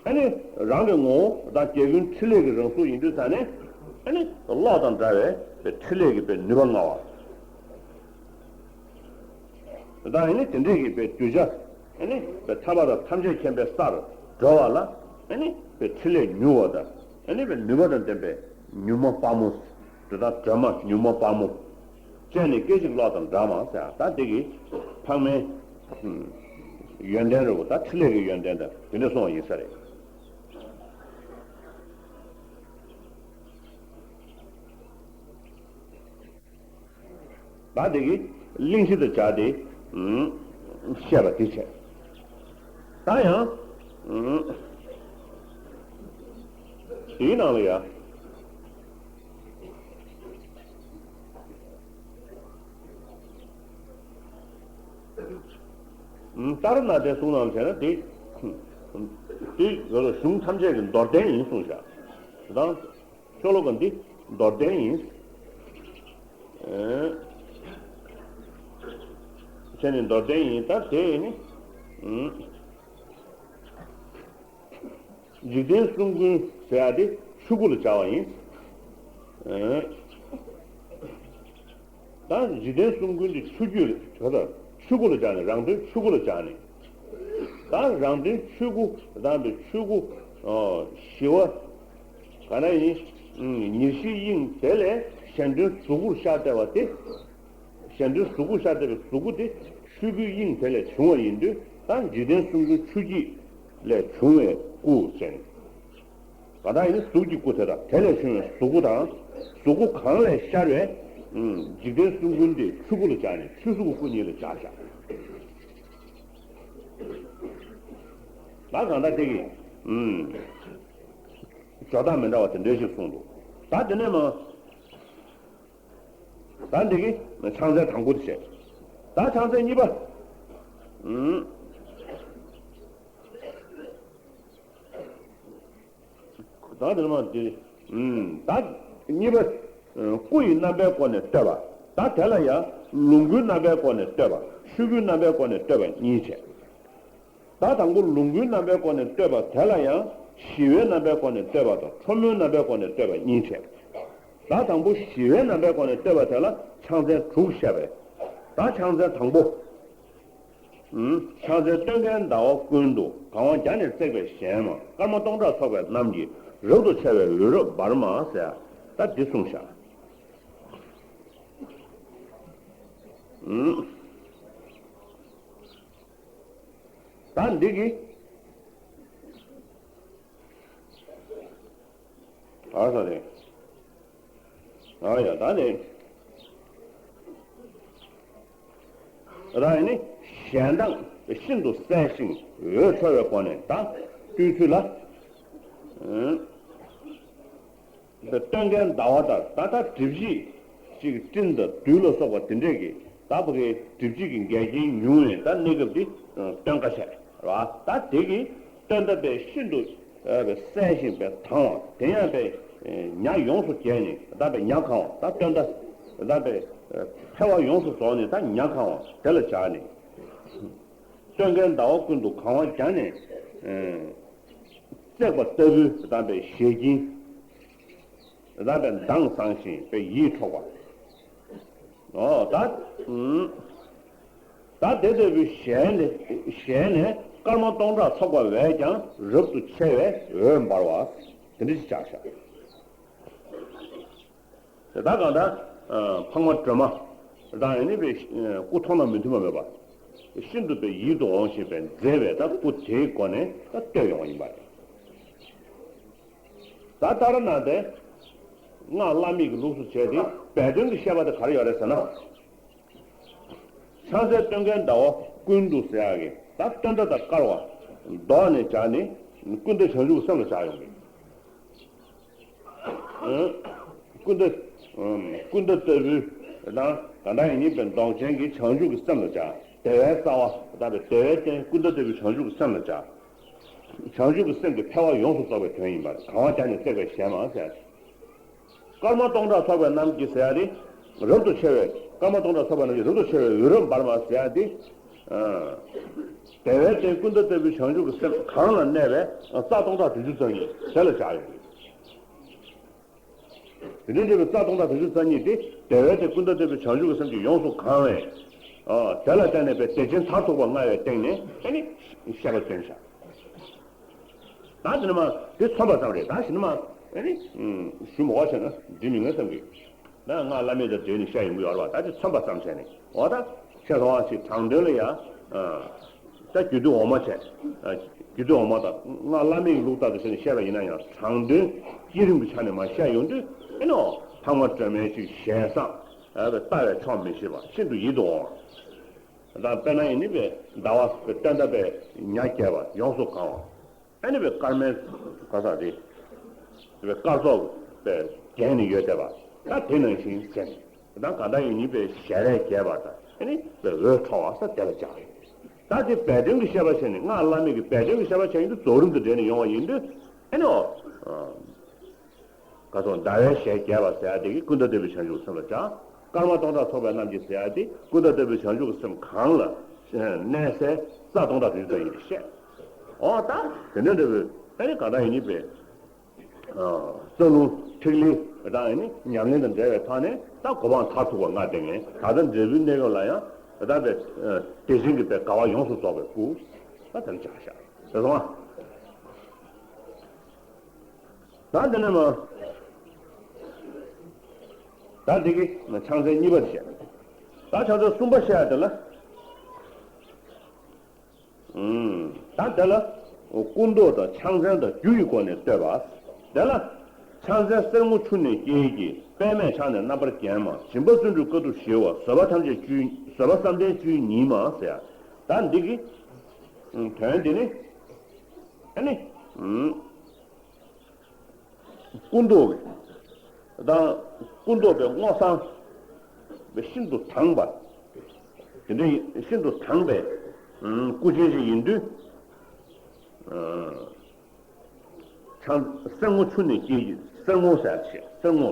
ཨ་ནི་རང་གི་ངོ་བོ་དང་རྒྱལ་ཀུན་ཕྲིན་ལས་ཀྱི་རང་གཟུགས་ཡིན་དུས་ཙ་ནས་ཨ་ནི་གློག་དང་འདྲ་བའི་ཕྲིན་ལས་ཀྱི་ནུས་པ་མངའ་བ། ད་ཨ་ནི་དེ་འདྲས་ཀྱི་པའི་གདུལ་བྱ་ཨ་ནི་པའི་ཐར་པ་དང་ཐམས་ཅད་མཁྱེན་པའི་སར་འགྲོ་བ་ལ་ཨ་ནི་པའི་ཕྲིན་ལས་མྱུར་བ་དང་ཨ་ནི་པའི་ནུས་པ་དང་ལྡན་པའི་མྱུར་མ་དཔའ་མོ། དེ་དག་སྒྲོལ་མ་མྱུར་མ་དཔའ་མོ། སྤྱན་ནི་སྐད་ཅིག་གློག་དང་འདྲ་མ་ཟེར་ད་འདི་གི་འཕགས་མའི་ཡོན་ཏན་རེད་པ། ད་ཕྲིན་ལས་ཀྱི་ཡོན་ཏན་དང་དེ་འདྲ་གསུངས་པ་ཡིན་ས་རེད། ད་དེ་གི་གླེང་གཞི་དང་སྦྱར་ཏེ་བཤད་པ་དེ་བྱས། ད་ཡང་དེའི་ནང་ལ་ཡང་ཏཱ་ར་ནཱ་ཐའི་གསུང་ནང་བྱས་ན་དེ་དེ་གཞུང་ཐམས་ཅད་ཀྱི་མདོར་བསྟན་ཡིན་གསུངས་བཞག་དང་། ཤོ་ལོ་ཀ་འདི་མདོར་བསྟན་ཡིན། ཨེ། བྱས་ནས་མདོར་བསྟན་ཡིན། ད་དེ་ནི། ཨུམ། འཇིག་རྟེན་གསུམ་མགོན་ཟེར་ཡ་དེ་ཆུ་སྐུ་ལ་སྦྱར་བ་ཡིན། ཨེ། ད་འཇིག་རྟེན་གསུམ་མགོན་དེ་ཆུ་རྒྱུད་ལ་ག་ད་ ཆོས་སྐུ་ལ་སྦྱར་ནས། རང་དོན་ཆོས་སྐུ་ལ་སྦྱར་ནས། ད་རང་དོན་ཆོས་སྐུ་དང་པའི་ཆོས་སྐུ་ཨོ་ཞི་བ། ག་ན་ཡིན། ཉེར་ཞིའི་དབྱིངས་དེ་ལས་གཞན་དོན་གཟུགས་སྐུར་ཤར་བསྡད་པ་དེ། གཞན་དོན་གཟུགས་སྐུར་ཤར་བསྡད་པའི་གཟུགས་སྐུ་དེ་ཆོས་སྐུའི་དབྱིངས་དེ་ལས་བྱུང་བ་ཡིན་དུས། ད་འཇིག་རྟེན་གསུམ་མགོན་ཆུ་སྐྱེས་ལས་བྱུང་བའི་སྐུ་ཟེར་ནས། ག་ད་ཡིན་གཟུགས་ཀྱི་སྐུ་དེ་དང་དེ་ལས་བྱུང་བའི་གཟུགས་སྐུ་དང་། གཟུགས་སྐུ་གང་ལས་ཤར་བའི་འཇིག་རྟེན་གསུམ་མགོན་དེ་ཆོས་སྐུ་ལ་སྦྱར་ནས་ཆོས་སྐུ་སྐུ་གཉིས་ལ་སྦྱར་བཞག་ད་གང་ལྟར་དེ་གི་འཇོག་སྟངས་མི་འདྲ་བ་དེ་འདྲ་ཞིག་གསུངས་འདུག་ད་དེ་ནས་མ། ད་འདི་གི་ཕྱག་མཚན་དང་པོ་དེ་བྱས། ད་ཕྱག་མཚན་གཉིས་པ། ཨུམ། ད་དེ་མ་དེ། ཨུམ། ད་གཉིས་པ། སྐུ་ཡི་རྣམ་པའི་སྒོ་ནས་བསྟོད་པ། ད་དེ་ལ་ཡང་ལོངས་སྐུའི་རྣམ་པའི་སྒོ་ནས་བསྟོད་པ། ཆོས་སྐུའི་རྣམ་པའི་སྒོ་ནས་བསྟོད་པ་གཉིས་བྱས། ད་དང་པོ་ལོངས་སྐུའི་རྣམ་པའི་སྒོ་ནས་བསྟོད་པ་དེ་ལ་ཡང་ཞི་བའི་རྣམ་པའི་སྒོ་ནས་བསྟོད་པ་དང་ཁྲོ་མོའི་རྣམ་པའི་སྒོ་ནས་བསྟོད་པ་གཉིས་བྱས། ད་དང་པོ་ཞི་བའི་རྣམ་པའི་སྒོ་ནས་བསྟོད་པ་དེ་ལ་ཕྱག་མཚན་དྲུག་བཤད་པས། ད་ཕྱག་མཚན་དང་པོ། ཕྱག་མཚན། སྟོན་ཀའི་ཟླ་བ་ཀུན་ཏུ་གང་བ་བརྒྱ་ནི་བརྩེགས་པའི་ཞལ་མ། སྐར་མ་སྟོང་ཕྲག་ཚོགས་པའི་རྣམས་ཀྱིས། རབ་ཏུ་ཕྱེ་བའི་འོད་རབ་འབར་མ་ཟེར། ད་འདི་གསུངས་བཞག་ད་འདི་གི་ཨ་ས་རེད། ཨ་ཡ་ད་ནི། རང་ནི་ཞལ་མདངས་ཤིན་ཏུ་གསལ་ཞིང་འོད་འཕྲོ་བའི་སྒོ་ནས་ད་བཏུད་ཚུལ་ལ། སྟོན་ཀའི་ཟླ་བ་ལྟར་ད་ལྟ་སྒྲིབ་བྱེད་ཅིག་སྤྲིན་དང་རྡུལ་ལ་སོགས་པ་དེ་འདྲས་ཀྱི་ད་བུ་གའི་སྒྲིབ་བྱེད་ཀྱི་འགལ་རྐྱེན་ཉུང་བའི་ད་གནས་སྐབས་འདི་སྟོན་ཀ་བྱས་རེད་བ། ད་དེ་གི་སྟོན་ཟླ་པའི་ཤིན་ཏུ་གསལ་ཞིང་པའི་དྭངས་བ་དེ་ཡང་པའི་ཉ་ཡོངས་སུ་རྒྱས་ནས་ད་པའི་ཉ་གང་བ། ད་སྟོན་ཟླ་ད་པའི་འཕེལ་བ་ཡོངས་སུ་རྫོགས་ནས་ད་ཉ་གང་བ་དེ་ལ་སྦྱར་ནས། སྟོན་ཀའི་ཟླ་བ་ཀུན་ཏུ་གང་བ་བརྒྱ་ནི་བརྩེགས་པ་ལྟ་བུའི་ད་པའི་ཞལ་སྐྱིན། ད་པའི་མདངས་བཟང་ཞིང་པའི་ཡིད་འཕྲོག་པ། ཨོ་ད། ད་དེ་ལྟ་བུའི་ཞལ་ནས་ཞལ་ནས་སྐར་མ་སྟོང་ཕྲག་ཚོགས་པ་བས་ཀྱང་རབ་ཏུ་ཕྱེ་བའི་འོད་འབར་བ། དེ་འདྲ་ཞིག་བྱ་བཞག་དེ་ད་གང་ལྟར་འཕགས་མ་སྒྲོལ་མ་དང་ཡང་ནི་པའི་སྐུ་མཐོང་ན་མི་མཐུན་པ་མེད་པ། ཤིན་ཏུ་པའི་ཡིད་དུ་འོང་ཞིང་པའི་མཛེས་པའི་ད་སྐུ་དེའི་སྒོ་ནས་ད་བསྟོད་ཡོང་བ་ཡིན་པ་རེད། ད་ལྟར་ན་དེ་སྔགས་བླ་མེད་ཀྱི་ལུགས་སུ་བྱས་ཏེ་སྦས་དོན་གྱི་བཤད་པ་དེ་ག་རེ་ཡོད་རེད་ཟེར་ན། ཕྱག་འཚལ་སྟོན་ཀའི་ཟླ་བ་ཀུན་ཏུ་ཟེར་ཡག་གི་ད་སྟོན་ཟླ་དང་སྐར་བ་ལྡོག་ནས་སྦྱར་ནས་ཀུན་ཏུ་བྱང་ཆུབ་ཀྱི་སེམས་ལ་སྦྱར་ཡོང་གི། ཀུན་ཏུ་ཀུན་ཏུ་ལྟ་བུའི་དང་གང་ལྟར་ཡིན་པའི་མདོག་ཅན་གྱི་བྱང་ཆུབ་ཀྱི་སེམས་ལ་སྦྱར། བདེ་བའི་རྩ་བ་དང་བདེ་བའི་རྟེན་ཀུན་ཏུ་ལྟ་བུའི་བྱང་ཆུབ་ཀྱི་སེམས་ལ་སྦྱར། བྱང་ཆུབ་ཀྱི་སེམས་ཀྱི་འཕེལ་བ་ཡོངས་སུ་རྫོགས་པའི་དོན་ཡིན་པར་གང་བ་བརྒྱ་ནི་བརྩེགས་པའི་ཞལ་མ་ཟེར། སྐར་མ་སྟོང་ཕྲག་ཚོགས་པའི་རྣམས་ཀྱིས་ཟེར་ཡ་དེ། རབ་ཏུ་ཕྱེ་བའི་སྐར་མ་སྟོང་ཕྲག་ཚོགས་པའི་རྣམས་ཀྱིས་རབ་ཏུ་ཕྱེ་བའི་འོད་རབ་འབར་མ་ཟེར་ཡ་དེ། བདེ་བའི་རྟེན་ཀུན་ཏུ་ལྟ་བུའི་བྱང་ཆུབ་ཀྱི་སེམས་གང་ལ་གནས་པའི་རྩ་སྟོང་ཕྲག་བདུན་ཅུ་རྩ་གཉིས་དེ་ལ་སྦྱར་ཡོད། དེ་འདྲའི་འབྲེལ་བའི་རྩ་སྟོང་ཕྲག་བདུན་ཅུ་རྩ་གཉིས་དེ་བདེ་བའི་རྟེན་ཀུན་ཏུ་ལྟ་བུའི་བྱང་ཆུབ་ཀྱི་སེམས་ཀྱིས་ཡོངས་སུ་གང་བས། དེ་ལ་བརྟེན་ནས་པའི་བདེ་ཆེན་མཐར་ཐུག་པ་མངའ་བའི་སྟེང་ནས་ཨ་ནི་བཤད་པ་སྟོན་བྱ། ད་དེ་ནི་མ་དེ་མཚོན་པ་ཙམ་རེད། ད་ཞི་ནི་མ་ཨ་ནི་ཞུ་མ་བ་བྱས་ན་འགྲིག་མི་ངེས་བསམ་གི། ད་སྔགས་བླ་མེད་དང་འབྲེལ་ནས་བཤད་ཡོང་གི་ཡོད་རེད་བ། ད་དེ་མཚོན་པ་ཙམ་བྱས་ནས་འོ་ད་ཁྱེད་རང་ཅིག་དྲང་དོན་ལ་ཡ། ད་རྒྱུད་སྡེ་འོག་མ་བྱས། རྒྱུད་སྡེ་འོག་མ་དང་སྔགས་བླ་མེད་ཀྱི་ལུགས་ལྟར་དུ་བྱས་ནས་བཤད་པ་ཡིན་ན་ཡང་དྲང་དོན་བསྐྱེད་རིམ་གྱི་ཆ་ནས་མ་བཤད་ཡོང་དུས་ཨེ་ནོ་འཕགས་མ་སྒྲོལ་མའི་ཅིག་ཞལ་བཟང་ལྟ་བས་ཆོག་མི་ཤེས་པ་ཤིན་ཏུ་ཡིད་དུ་འོང་བ། ད་དཔེར་ན་ཡིན་ནི་པའི་ཟླ་བ་སྟོན་ཟླ་པའི་ཉ་རྒྱས་པ་ཡོངས་སུ་གང་བ། ཨ་ནི་པའི་སྐར་མའི་ག་ས་རེད། པའི་སྐར་ཚོགས་པའི་བརྒྱན་ནས་ཡོད་བསྡད་པ། ད་དེ་ནང་བཞིན་ཟེར་ནས་ད་ག་ད་ཡིན་ནི་པའི་ཞལ་རས་རྒྱས་པ་དང་ཨ་ནི་པའི་འོད་འཕྲོ་བ་ས་དེ་ལ་སྦྱར་ཡོད། ད་དེ་སྦས་དོན་གྱི་བཤད་པ་བྱས་ནས་སྔགས་བླ་མེད་ཀྱི་སྦས་དོན་གྱི་བཤད་པ་བྱས་ཡིན་དུས་རྫོགས་རིམ་དུ་འབྲེལ་ནས་ཡོང་བ་ཡིན་དུས་ཨ་ནི་ཨོ། ག་སོང་ཟླ་བའི་ཞལ་རྒྱས་པ་ཟེར་ཡ་དེ་གིས་ཀུན་ཏུ་བདེ་བའི་བྱང་ཆུབ་སེམས་ལ་སྦྱར། སྐར་མ་སྟོང་ཕྲག་ཚོགས་པའི་རྣམས་ཀྱིས་ཟེར་ཡ་དེ་ཀུན་ཏུ་བདེ་བའི་བྱང་ཆུབ་སེམས་གང་ལ་གནས་སའི་རྩ་སྟོང་ཕྲག་བདུན་ཅུ་རྩ་གཉིས་ལ་བཤད། འོ་ད་དེ་འདྲ་འདྲ་བོའི་ཨ་ནི་ག་ད་ཡིན་ནི་པའི་རྩ་རླུང་ཐིག་ལེ་དང་ཨ་ནི་ཉམས་ལེན་དང་འབྲེལ་བའི་ཐོག་ནས་ད་གོ་འཕང་མཐར་ཐུག་པ་ལྔ་སྟེང་ནས་ད་ལྟ་འབྲས་བུའི་གནས་སྐབས་ལ་ཡང་ ད་པའི་དེ་བཞིན་གྱི་པའི་དགའ་བ་ཡོངས་སུ་རྫོགས་པའི་སྐུ། ད་དེ་ལ་བྱ་བཞག་དེ་སོང་ཨ། ད་དེ་ནས་མ། ད་འདི་གི་ཕྱག་མཚན་གཉིས་པ་དེ་བཤད། ད་ཕྱག་མཚན་གསུམ་པ་བཤད་དེ་ལ། ད་དེ་ལ་སྐུ་མདོག་དང་ཕྱག་མཚན་དང་རྒྱུ་ཡི་སྒོ་ནས་བསྟོད་པ། དེ་ལ་ཕྱག་མཚན་གསེར་སྔོ་ཆུ་ནས་སྐྱེས་ཀྱི། པདྨས་ཕྱག་ནི་རྣམ་པར་བརྒྱན་མ། སྦྱིན་པ་བརྩོན་འགྲུས་དཀའ་ཐུབ་ཞི་བ། བཟོད་པ་ཐམས་ཅད་བཅུད། བཟོད་པ་བསམ་གཏན་བཅུད་ཉིད་མ་ཟེར། ད་འདི་གི་དོན་འདི་ནི་ཨ་ནི། སྐུ་མདོག་གི་དང་སྐུ་མདོག་པའི་སྔོ་བསངས་པའི་ཤིན་ཏུ་དྭངས་པ། དེ་འདྲའི་ཤིན་ཏུ་དྭངས་པའི་སྐུ་ཅན་ཞིག་ཡིན་དུས། ཆང་གསེར་སྔོ་ཆུ་ནས་སྐྱེས་ཀྱི་གསེར་སྔོ་ཟེར་བྱས་གསེར་སྔོ།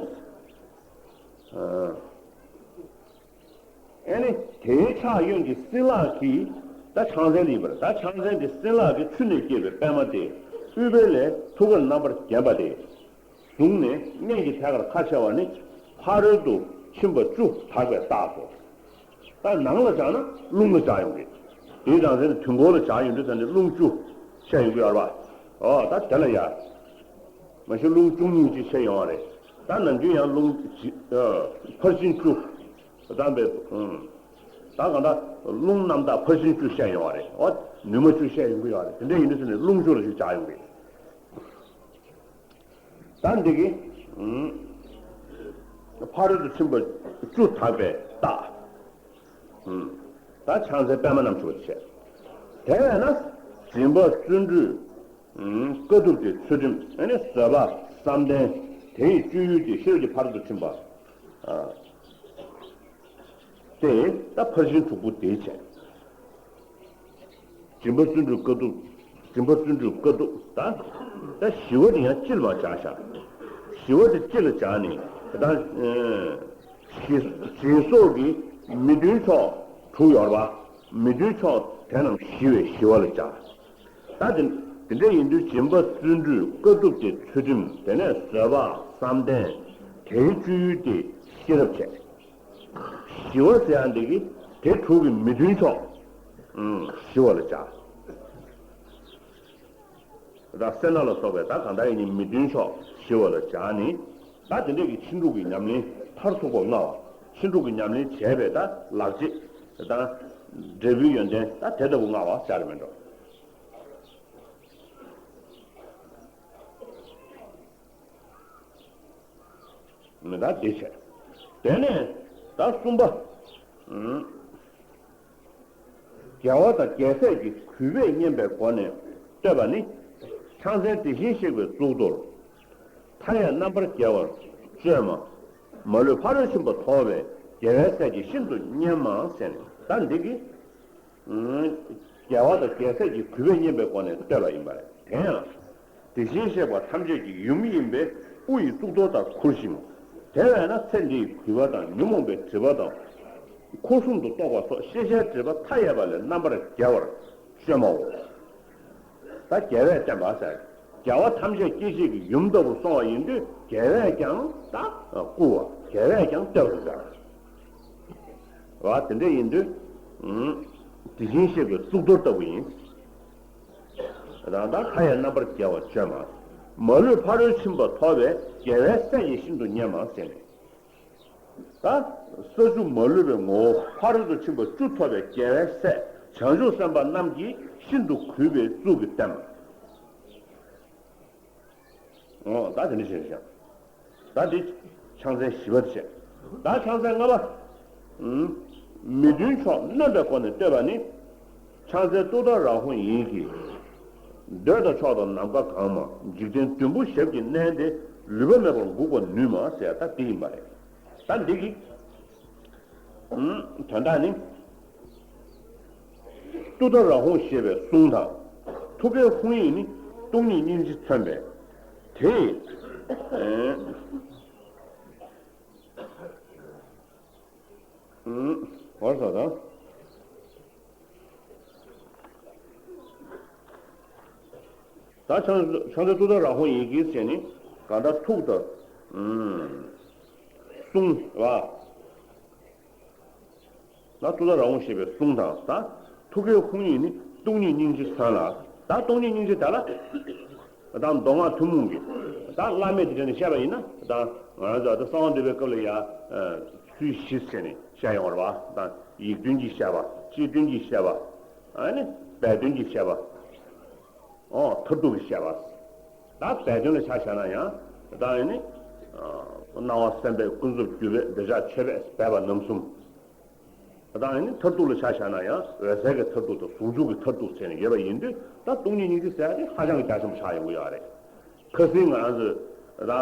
ཨ་ནི་དེའི་ཕྱག་གཡོན་གྱི་སྲིན་ལག་གིས། ད་ཕྱག་མཚན་ཡིན་པར། ད་ཕྱག་མཚན་དེ་སྲིན་ལག་གིས་ཆུ་ནས་སྐྱེས་པའི་པདྨ་སྟེ། ཨུཏྤལ་ལས་ཐུགས་ཀར་རྣམ་པར་བརྒྱན་པ་སྟེ། བཟུང་ནས་སྔོན་གྱི་ཐད་ཀར་ཁ་ཕྱེ་བ་ནི་ཕ་རོལ་ཏུ་ཕྱིན་པ་བཅུ་དག་པའི་རྟགས་སོ། ད་ནང་ལ་བཞག་ན་རླུང་ལ་བཞག་ཡོང་གི། དེའི་རང་མཚན་ནི་དུས་འཁོར་ལ་བཞག་ཡོང་དུས་ད་ནི་རླུང་བཅུ་བཤད་ཡོང་གི་ཡོད་རེད་པ། ཨོ་ད་དེ་ལ་ཡ། མ་གཞི་རླུང་བཅུ་གཉིས་ཅིག་བཤད་ཡོང་བ་རེད། ད་ནམ་རྒྱུན་ཡང་རླུང་ཕར་ཕྱིན་བཅུ། ད་བས། ཨུམ། ད་གང་ལྟར་རླུང་རྣམ་དག་ཕར་ཕྱིན་བཅུ་བཤད་ཡོང་བ་རེད། ཨོ། ནུས་མ་བཅུ་བཤད་ཡོང་གི་ཡོད་རེད། དེ་འདྲ་ཡིན་དུས་ནི་རླུང་བཅུ་ལ་ཞིག་བྱ་ཡོང་གི། ད་འདི་གི། ཨུམ། ཕ་རོལ་ཏུ་ཕྱིན་པ་བཅུ་དག་པའི་རྟགས། ཨུམ། ད་ཕྱག་མཚན་པདྨ་རྣམ་བསྒྱིངས་པ་བྱས། དེ་བས་ན་སྦྱིན་པ་བརྩོན་འགྲུས། ཨུམ། དཀའ་ཐུབ་སྟེ་ཚུལ་ཁྲིམས། ཨ་ནི་བཟོད་པ་བསམ་གཏན། དེ་ཡི་སྤྱོད་ཡུལ་ཏེ་ཤེས་རབ་ཀྱི་ཕ་རོལ་ཏུ་ཕྱིན་པ། ཨ། སྟེ། ད་ཕར་ཕྱིན་དྲུག་པོ་དེ་བྱས། སྦྱིན་པ་བརྩོན་འགྲུས་དཀའ་ཐུབ། སྦྱིན་པ་བརྩོན་འགྲུས་དཀའ་ཐུབ། ད་ད་ཞི་བ་དེ་ཡང་སྤྱི་ལ་མར་བཞག་བཞག་ཞི་བ་དེ་སྤྱི་ལ་བཞག་ནས་ད་ཞི་ཞི་སོགས་ཀྱི་མི་མཐུན་ཕྱོགས་དྲུག་ཡོད་རེད་པ། མི་མཐུན་ཕྱོགས་དེ་རྣམས་ཞི་བའི་ཞི་བ་ལ་བཞག་ད་དེ་དེ་འདྲ་ཡིན་དུས་སྦྱིན་པ་བརྩོན་འགྲུས་དཀའ་ཐུབ་སྟེ་ཚུལ་ཁྲིམས། དེ་ནས་བཟོད་པ་བསམ་གཏན། དེའི་སྤྱོད་ཡུལ་ཏེ་ཤེས་རབ་བྱས། ཞི་བ་ཟེར་ཡག་འདི་གི་དེ་དྲུག་གི་མི་མཐུན་ཕྱོགས། ཨུམ། ཞི་བ་ལ་བྱ། ད་སེར་སྣ་ལ་སོགས་པའི་ད་གང་ལྟར་ཡིན་ནི་མི་མཐུན་ཕྱོགས་ཞི་བ་ལ་བྱ་ནི། ད་དེ་འདྲས་ཀྱི་ཕྱིན་དྲུག་གི་ཉམས་ལེན་མཐར་ཐུག་པ་མངའ་བ། ཕྱིན་དྲུག་གི་ཉམས་ལེན་བྱས་པའི་ད་ལག་རྗེས་དང་། འབྲས་བུའི་ཡོན་ཏན་ད་དེ་ལྟ་བུ་མངའ་བ་ཟེར་མིན་འགྲོ། མི་ད་དེ་བྱས། དེ་ནས་ད་གསུམ་པ། ཨུམ། རྒྱལ་བ་དང་རྒྱལ་སྲས་ཀྱི་གུས་པས་མཉན་པའི་སྒོ་ནས་བསྟོད་པ་ནི། ཕྱག་མཚན་དེ་བཞིན་གཤེགས་པའི་གཙུག་ཏོར། མཐའ་ཡས་རྣམ་པར་རྒྱལ་བར་སྤྱོད་མ། མ་ལུས་ཕ་རོལ་ཕྱིན་པ་ཐོབ་པའི། རྒྱལ་བའི་སྲས་ཀྱིས་ཤིན་ཏུ་མཉེས་མ་ཟེར་ནས། ད་འདི་གི། ཨུམ། རྒྱལ་བ་དང་རྒྱལ་སྲས་ཀྱི་གུས་པས་མཉན་པའི་སྒོ་ནས་བསྟོད་པ་ཡིན་པ་རེད། དེ་ཡང་། དེ་བཞིན་གཤེགས་པ་ཐམས་ཅད་ཀྱི་ཡུམ་ཡིན་པས་དབུ་ཡི་གཙུག་ཏོར་དང་ཁུར་ཞིང་། དེ་བས་ན་ཚེ་འདིའི་གུས་པ་དང་ཉོན་མོངས་པའི་སྒྲིབ་པ་དང་། འཁོར་གསུམ་དུ་གཏོགས་པ་སོགས་ཤེས་བྱའི་སྒྲིབ་པ་མཐའ་ཡས་པ་ལས་རྣམ་པར་རྒྱལ་བར་སྤྱོད་མའོ། ད་རྒྱལ་བས་བསྟན་པ་ཟེར། རྒྱལ་བ་ཐམས་ཅད་སྐྱེ་མཆེད་ཀྱི་ཡུམ་ལྟ་བུར་སོང་བ་ཡིན་དུས་རྒྱལ་བས་ཀྱང་ད་བཀུར་བ། རྒྱལ་བས་ཀྱང་བསྟོད་པར་མཛད། བ་དེ་འདྲ་ཡིན་དུས། ཨུམ། དེ་བཞིན་གཤེགས་པའི་གཙུག་ཏོར་ལྟ་བུ་ཡིན། རང་དང་མཐའ་ཡས་རྣམ་པར་རྒྱལ་བར་སྤྱོད་མ། མ་ལུས་ཕ་རོལ་ཕྱིན་པ་ཐོབ་པའི་རྒྱལ་བའི་སྲས་ཀྱིས་ཤིན་ཏུ་མཉེས་མ་ཟེར་ནས། ད་ས་བཅུ་མ་ལུས་པའི་ངོ་བོ་ཕ་རོལ་ཏུ་ཕྱིན་པ་བཅུ་ཐོབ་པའི་རྒྱལ་བའི་སྲས་བྱང་ཆུབ་སེམས་དཔའ་རྣམས་ཀྱིས་ཤིན་ཏུ་གུས་པའི་གཙུག་གི་རྟེན། ཨོ། ད་དེ་འདྲ་བྱས་ཤག་ད་འདི་ཕྱག་མཚན་བཞི་པ་དེ་བྱས། ད་ཕྱག་མཚན་ལྔ་པ། ཨུམ། མི་མཐུན་ཕྱོགས་གནོན་པའི་སྒོ་ནས་བསྟོད་པ་ནི། ཕྱག་འཚལ་ཏུཏྟཱ་ར་ཧཱུྃ་ཡིན་གྱི། འདོད་དང་ཕྱོགས་དང་ནམ་མཁའ་གང་མ། འཇིག་རྟེན་བདུན་པོ་ཞབས་ཀྱིས་མནན་ཏེ། ལུས་པ་མེད་པར་འགུགས་པར་ནུས་མ་ཟེར་ད་འདི་ཡིན་པ་རེད། ད་འདི་གི། ཨུམ། དོན་དག་ནི། ཏུཏྟཱ་ར་ཧཱུྃ་ཞེས་པའི་གཟུངས་དང་། ཐུགས་ཀའི་ཧཱུྃ་ཡིག་ནི་སྟོང་ཉིད་སྙིང་རྗེ་མཚོན་པས། དེ། ཨེ། ཨུམ། བར་ས་དང་། ད་ཕྱག་ཕྱག་འཚལ་ཏུཏྟཱ་ར་ཧཱུྃ་ཡིན་གྱི་ཟེར་ནི་གང་ལྟར་ཐུགས་དང་། ཨུམ། གསུང་བ། ད་ཏུཏྟཱ་ར་ཧཱུྃ་ཞེས་པའི་གཟུངས་དང་། ད་ཐུགས་ཀའི་དབུགས་ཉིད་ནི་སྟོང་ཉིད་སྙིང་རྗེ་མཚོན་ལ། ད་སྟོང་ཉིད་སྙིང་རྗེ་དེ་ལ། ད་མདོ་སྔགས་ཐུན་མོང་གི་ད་བླ་མེད་དེ་འདྲ་ནས་བཤད་པ་ཡིན་ན། ད་ང་རང་ཚོ་ད་གསང་བ་འདུས་པའི་སྐབས་ལ་ཡ། ཚུལ་བཞི་བྱས་ནས་བཤད་ཡོང་བ་རེད་པ། ད་ཡིག་དོན་གྱིས་བཤད་པ། སྤྱི་དོན་གྱིས་བཤད་པ། ཨ་ནི་སྦས་དོན་གྱིས་བཤད་པ། ཨོ་མཐར་ཐུག་གི་བཤད་པ། ད་སྦས་དོན་ལ་ཆ་བཞག་ན་ཡང་ད་ཨ་ནི། སྣང་བ་སེམས་དཔས་ཀུན་རྫོབ་བརྒྱུད་པའི་འདོད་ཆགས་ཆོད་པས་སྦས་པ་རྣམ་གསུམ། ད་ཨ་ནི་མཐར་ཐུག་ལ་ཆ་བཞག་ན་ཡང་འོད་གསལ་གྱི་མཐར་ཐུག་དང་ཟུང་འཇུག་གི་མཐར་ཐུག་བྱས་ནས་ཡོད་པ་ཡིན་དུས། ད་སྟོང་ཉིད་སྙིང་རྗེ་ཟེར་ཡ་དེ་ཧ་ཅང་གི་རྒྱ་ཆེན་པོ་ཆགས་ཡོང་གི་ཡོད་རེད། ཁ་སང་ང་རང་ཚོས་ད་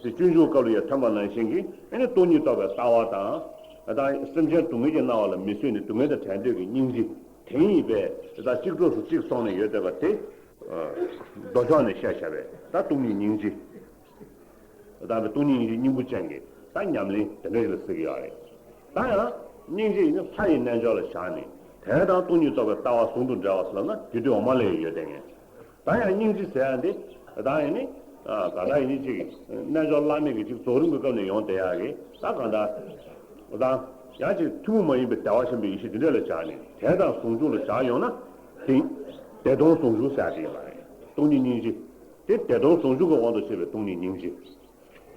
དེ་སྤྱོད་འཇུག་སྐབས་ལ་ཡང་ཐོན་པ་ནང་བཞིན་གྱི། ཨ་ནི་སྟོང་ཉིད་རྟོགས་པའི་ལྟ་བ་དང་། ད་སེམས་ཅན་སྡུག་བསྔལ་གྱིས་མནར་བ་ལ་མི་བཟོད་ནས་སྡུག་བསྔལ་དང་བྲལ་འདོད་ཀྱི་སྙིང་རྗེ། དེ་ཉིད་པས་ད་གཅིག་གྲོགས་སུ་གཅིག་སོང་ནས་ཡོད་བསྡད་པ་དེ། མདོ་ཕྱོགས་ནས་བཤད་བྱ་བའི་ད་སྟོང་ཉིད་སྙིང་རྗེ། ད་སྟོང་ཉིད་སྙིང་རྗེ་སྙིང་པོ་ཅན་གྱི་ད་ཉམས་ལེན་དེ་འདྲ་ཞིག་ལ་ཟེར་གྱི་ཡོད་རེད། ད་ཡང་སྙིང་རྗེ་ཡིན་ན་ལྷ་ཡི་རྣལ་འབྱོར་ལ་བཞག་ནས། དེ་དང་སྟོང་ཉིད་རྟོགས་པའི་ལྟ་བ་ཟུང་དུ་འབྲེལ་བ་ཟེར་ལབ་ན་རྒྱུད་སྡེ་འོག་མ་ལ་ཡང་ཡོད་བསྡད་མཁན། ད་ཡང་སྙིང་རྗེ་ཟེར་ཡ་འདི་ད་ཡིན་ནི། ག་ད་ཡིན་ནི་ཅིག་རྣལ་འབྱོར་བླ་མེད་ཀྱི་ཅིག་རྫོགས་རིམ་གྱི་སྐབས་ནས་ཡོང་བསྡད་ཡ་གི། ད་ག་ད་ད་ཡང་ཅིག་ཐུན་མོང་མ་ཡིན་པའི་བདེ་བ་ཆེན་པོའི་ཡེ་ཤེས་འདི་འདྲ་ལ་བཞག་ནས། དེ་དང་ཟུང་འཇུག་ལ་བཞག་ཡོང་ན། དེ་བདེ་སྟོང་ཟུང་འཇུག་ཟེར་ཡ་དེ་ཡིན་པ་རེད། སྟོང་ཉིད་སྙིང་རྗེ། དེ་བདེ་སྟོང་ཟུང་འཇུག་གི་དབང་དུ་བྱས་པའི་སྟོང་ཉིད་སྙིང་རྗེ།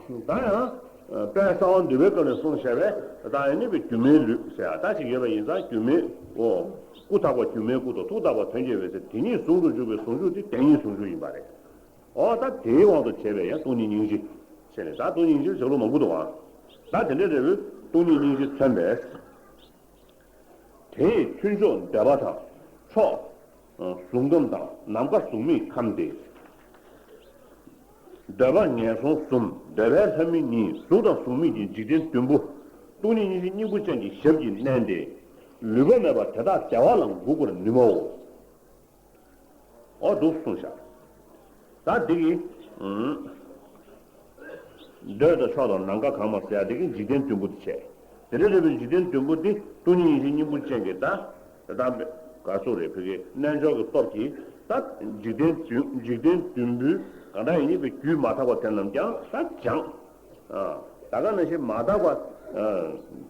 ད་ཡང་དཔལ་གསང་བ་འདུས་པའི་སྐབས་ནས་གསུངས་བཞག་པའི་ད་ཡིན་ནི་པའི་སྒྱུ་མའི་ལུས་ཟེར་ཡ་ད་ཅིག་ཡོད་པ་ཡིན་ཙང་། སྒྱུ་མའི་འོ་སྐུ་དག་པ་སྒྱུ་མའི་སྐུ་དང་། ཐུགས་དག་པ་དོན་བྱེད་པའི་ཚེ། དེ་ཉིད་ཟུང་དུ་འཇུག་པའི་ཟུང་འཇུག་དེ་བདེན་གཉིས་ཟུང་འཇུག་ཡིན་པ་རེད། འོ་ད་དེའི་དབང་དུ་བྱས་པའི་ཡང་སྟོང་ཉིད་སྙིང་རྗེ་ཟེར་ནས། ད་སྟོང་ཉིད་སྙིང་རྗེ་ལ་ལུང་མང་པོ་འདུག་ཨང་། ད་དེ་འདྲའི་འབྲས་བུའི་སྟོང་ཉིད་སྙིང་རྗེ་མཚོན་པས། དེ་ཡི་མཐུན་ཕྱོགས་འདོད་པ་དང་། ཕྱོགས་ཟུང་ཁམས་དང་། ནམ་མཁའ་གཟུགས་མེད་ཁམས་ཏེ། འདོད་པ་ངན་སོང་གསུམ། འདོད་པའི་ལྷ་མི་གཉིས། གཟུགས་དང་གཟུགས་མེད་ཀྱི་འཇིག་རྟེན་བདུན་པོ། སྟོང་ཉིད་སྙིང་རྗེ་སྙིང་པོ་ཅན་གྱི་ཞབས་ཀྱིས་མནན་ཏེ། ལུས་པ་མེད་པར་དེ་དག་བདེ་བ་ལ་འགུགས་པར་ནུས་པའོ། འོ་འདུག་གསུངས་བཞག། ད་འདི་གི། ཨུམ། འདོད་དང་ཕྱོགས་དང་ནམ་མཁའ་གང་མ་ཟེར་ཡ་འདི་གི་འཇིག་རྟེན་བདུན་པོ་དེ་བྱས། དེ་འདྲ་རེད་པའི་འཇིག་རྟེན་བདུན་པོ་འདི་སྟོང་ཉིད་སྙིང་རྗེ་སྙིང་པོ་ཅན་གྱི་ད། ད་ག་ཚོད་རེད། བོད་ཀྱི་རྣལ་འབྱོར་གྱི་སྟོབས་ཀྱིས་ད་འཇིག་རྟེན་བདུན། འཇིག་རྟེན་བདུན་པོའི་གང་འདྲ་ཡིན་ནི་པའི་རྒྱུད་མ་དག་པ་དེ་རྣམས་ཀྱང་ད་སྦྱངས། ཨ། ད་ག་ནང་བཞིན་མ་དག་པ། ཨ།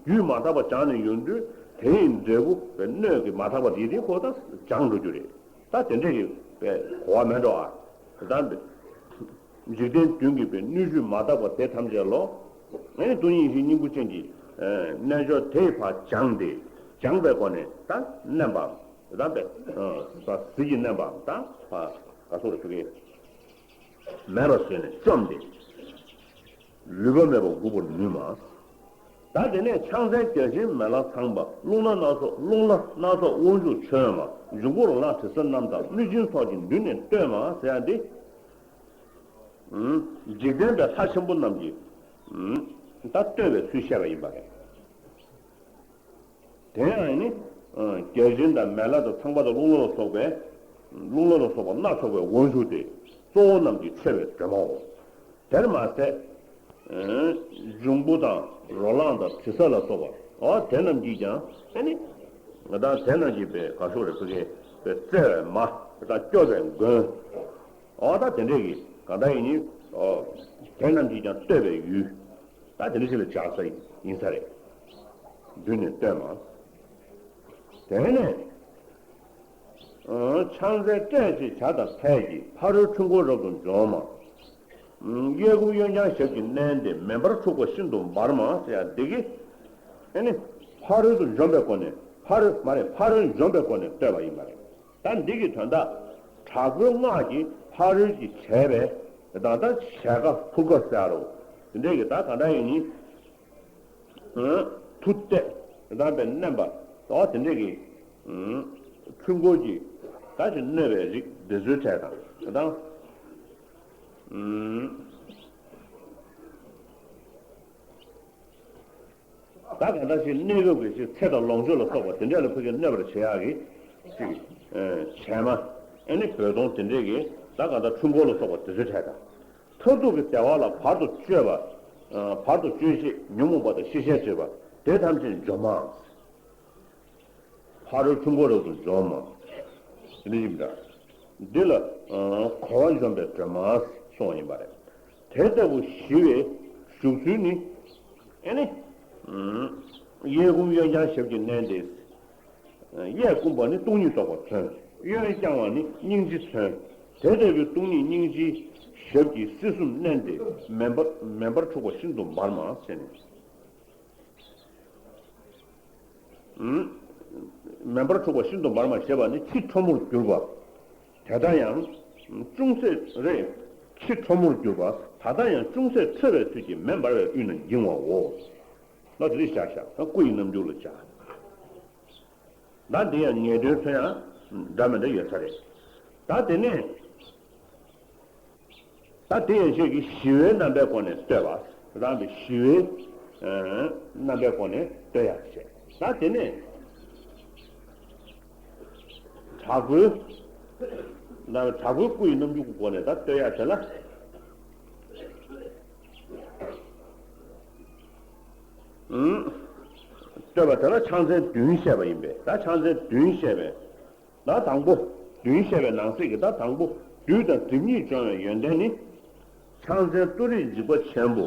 རྒྱུད་མ་དག་པ་སྦྱངས་ནས་ཡོང་དུས། དེ་ཡི་འབྲས་བུ་པའི་སྣོད་ཀྱི་མ་དག་པ་དེ་དེ་ཁོ་ད་སྦྱངས་འགྲོ་རྒྱུ་རེད། ད་དེ་འདྲས་ཀྱི་པའི་གོ་བ་མེད་འགྲོ་ཨ། ད་འཇིག་རྟེན་བདུན་གྱི་པའི་སྣོད་བཅུད་མ་དག་པ་དེ་ཐམས་ཅད་ལོ། ཨེ་སྟོང་ཉིད་སྙིང་རྗེ་སྙིང་པོ་ཅན་གྱི་རྣལ་འབྱོར་དེ་ཕར་སྦྱངས་ཏེ། སྦྱངས་པའི་སྒོ་ནས་ད་མནན་པའམ། ད་པའི་ཟིལ་གྱིས་མནན་པའམ། ད་ཕར་ག་སོགས་རེ་ཕུལ་གྱི། མེད་པར་བཟོས་ནས་བཅོམ་སྟེ། ལུས་པ་མེད་པར་འགུགས་པར་ནུས་མ། ད་དེ་ནས་ཕྱག་མཚན་བརྒྱ་བྱིན་མེ་ལྷ་ཚངས་པ། རླུང་ལྷ་སྣ་ཚོགས། རླུང་ལྷ་སྣ་ཚོགས་དབང་ཕྱུག་མཚོན་མ། འབྱུང་པོ་རོ་ལངས་དྲི་ཟ་རྣམས་དང་། གནོད་སྦྱིན་ཚོགས་ཀྱིས་མདུན་ནས་བསྟོད་མ་ཟེར་ཡ་འདི། འཇིག་རྟེན་པའི་ལྷ་ཆེན་པོ་རྣམས་ཀྱིས་ད་བསྟོད་པའི་ཚུལ་བཤད་པ་ཡིན་པ་རེད། དེ་ཡང་ནི། བརྒྱ་བྱིན་དང་མེ་ལྷ་དང་ཚངས་པ་དང་རླུང་ལྷ་ལ་སོགས་པའི། རླུང་ལྷ་ལ་སོགས་པ་སྣ་ཚོགས་པའི་དབང་ཕྱུག་སྟེ། གཙོ་བོ་རྣམས་ཀྱིས་མཆོད་པའི་སྒྲོལ་མའོ། དེར་མ་ཟད། འབྱུང་པོ་དང་རོ་ལངས་དང་དྲི་ཟ་ལ་སོགས་པ། འོ་དེ་རྣམས་ཀྱིས་ཀྱང་ཨ་ནི། ད་དེ་རྣམས་ཀྱིས་པའི་ག་སོགས་རེ་ཕུལ་གྱི་པའི་བརྩེ་བའི་མ། ད་སྐྱོབ་པའི་མགོན། འོ་ད་དེ་འདྲས་ཀྱི་གང་ལྟར་ཡིན་ནི། འོ་དེ་རྣམས་ཀྱིས་ཀྱང་བསྟོད་པའི་ཡུལ། ད་དེ་འདྲ་ཞིག་ལ་བཞག་ས་ཡིན་ས་རེད། མདུན་ནས་བསྟོད་མ། དེ་ནས། ཕྱག་མཚན་སྤྲད་ཅེས་བྱ་དང་ཕཊ་ཀྱིས། ཕ་རོལ་ཁྲུས་འཁོར་རབ་ཏུ་འཇོམས་མ། གཡས་བསྐུམ་གཡོན་བརྐྱང་ཞབས་ཀྱིས་མནན་ཏེ། མེ་འབར་འཁྲུགས་པ་ཤིན་ཏུ་འབར་མ་ཟེར་ཡ་འདི་གི། ཨེ་ནི། ཕ་རོལ་ཏུ་འཇོམས་པའི་སྒོ་ནས། ཕ་རོལ་མ་རེད། ཕ་རོལ་འཇོམས་པའི་སྒོ་ནས་བསྟོད་པ་ཡིན་པ་རེད། ད་འདི་གི་དོན་དག། དྲག་པོའི་སྔགས་ཀྱིས་ཕ་རོལ་གྱི་བྱས་པའི། ད་ལྟ་བྱས་ཀ་ཕུར་ཀ་ཟེར་རོ། དེ་འདྲས་ཀྱི་ད་ག་འདྲ་ཡིན་ནི། མཐུ་གཏད་དང་པའི་མནན་པ། ཨོ་དེ་འདྲས་ཀྱི། འཁྲུལ་འཁོར་གྱི་ད་ཅིག་གནོད་པའི་རིགས་འདི་ཚོའི་གྲས་དང་། དང་། ད་ག་འདྲ་ཞིག་གནས་སྐབས་ཀྱི་ཅིག་ཚེ་དང་ལོངས་སྤྱོད་ལ་སོགས་པ་དེ་འདྲས་ལ་ཕ་གིར་གནོད་པར་བྱེད་ཡག་གི་ཅིག་བྱད་མ། ཨེ་ནི་རྦོད་གཏོང་དེ་འདྲས་ཀྱི་ད་ག་འདྲ་འཁྲུལ་འཁོར་ལ་སོགས་པ་དེ་ཚོའི་གྲས་དང་། མཐར་ཐུག་གི་བདེ་བ་ལ་བར་དུ་གཅོད་པ། བར་དུ་གཅོད་བྱེད་ཉོན་མོངས་པ་དང་ཤེས་བྱའི་སྒྲིབ་པ་དེ་ཐམས་ཅད་འཇོམས་མ། ཕ་རོལ་ཁྲུས་འཁོར་རབ་ཏུ་འཇོམས་མ། དེ་འདྲ་ཡིན་པ་འདྲ། འདི་ལ་འཁོར་བ་འཇོམས་པའི་སྒྲོན་མ་གསུངས་པ་ཡིན་པ་རེད། དེ་ལྟ་བུ་ཞི་བའི་བཞུགས་ཚུལ་ནི། ཨེ་ནི། གཡས་བསྐུམ་གཡོན་བརྐྱང་ཞབས་ཀྱིས་མནན་ཏེ། གཡས་བསྐུམ་པ་ནི་སྟོང་ཉིད་རྟོགས་པ་མཚོན། གཡོན་བརྐྱང་བ་ནི་སྙིང་རྗེ་མཚོན། དེ་ལྟ་བུའི་སྟོང་ཉིད་སྙིང་རྗེའི་ཞབས་ཀྱིས་སྲིད་གསུམ་མནན་ཏེ། མེ་འབར་མེ་འབར་འཁྲུགས་པ་ཤིན་ཏུ་འབར་མ་ཟེར་ནས། མེ་འབར་འཁྲུགས་པ་ཤིན་ཏུ་འབར་མ་ཞེས་པ་ནི་ཁྱི་ཁྲོ་མོར་གྱུར་པ། དེ་ལྟར་ཡང་ཅུང་ཟད་རེ། ཁྱི་ཁྲོ་མོར་གྱུར་པ། ད་ལྟ་ཡང་ཅུང་ཟད་ཁྲོ་བའི་ཚུལ་གྱིས་མེ་འབར་བའི་དབུས་ན་འགྱིང་བའོ། ལོ་དེ་རིགས་བཞག་བཞག་ད་སྐུ་ཡི་རྣམ་འགྱུར་ལ་བྱ། ད་འདི་ཡང་ངེས་དོན་མཚོན་ཡང་འདྲ་མི་འདྲ་ཡོད་ས་རེད། ད་དེ་ནས། ད་དེ་ཡན་ཆད་ཀྱི་ཞི་བའི་རྣམ་པའི་སྒོ་ནས་བསྟོད་པ། རང་གི་ཞི་བའི་རྣམ་པའི་སྒོ་ནས་བསྟོད་ཡག་བྱས། ད་དེ་ནས་དྲག་པོའི་དྲག་པོའི་སྐུ་ཡི་རྣམ་འགྱུར་གྱི་སྒོ་ནས་ད་བསྟོད་ཡག་བྱས་ན། བསྟོད་པ་དེ་ལ་ཕྱག་མཚན་བདུན་བཤད་པ་ཡིན་པས། ད་ཕྱག་མཚན་བདུན་བཤད་པས། ད་དང་པོ། བདུན་བཤད་པའི་ནང་གསེས་ཀྱི་ད་དང་པོ། བདུད་དང་སྒྲིབ་གཉིས་སྦྱོང་བའི་ཡོན་ཏན་ནི། ཕྱག་མཚན་ཏུ་རེས་འཇིགས་པ་ཆེན་པོ།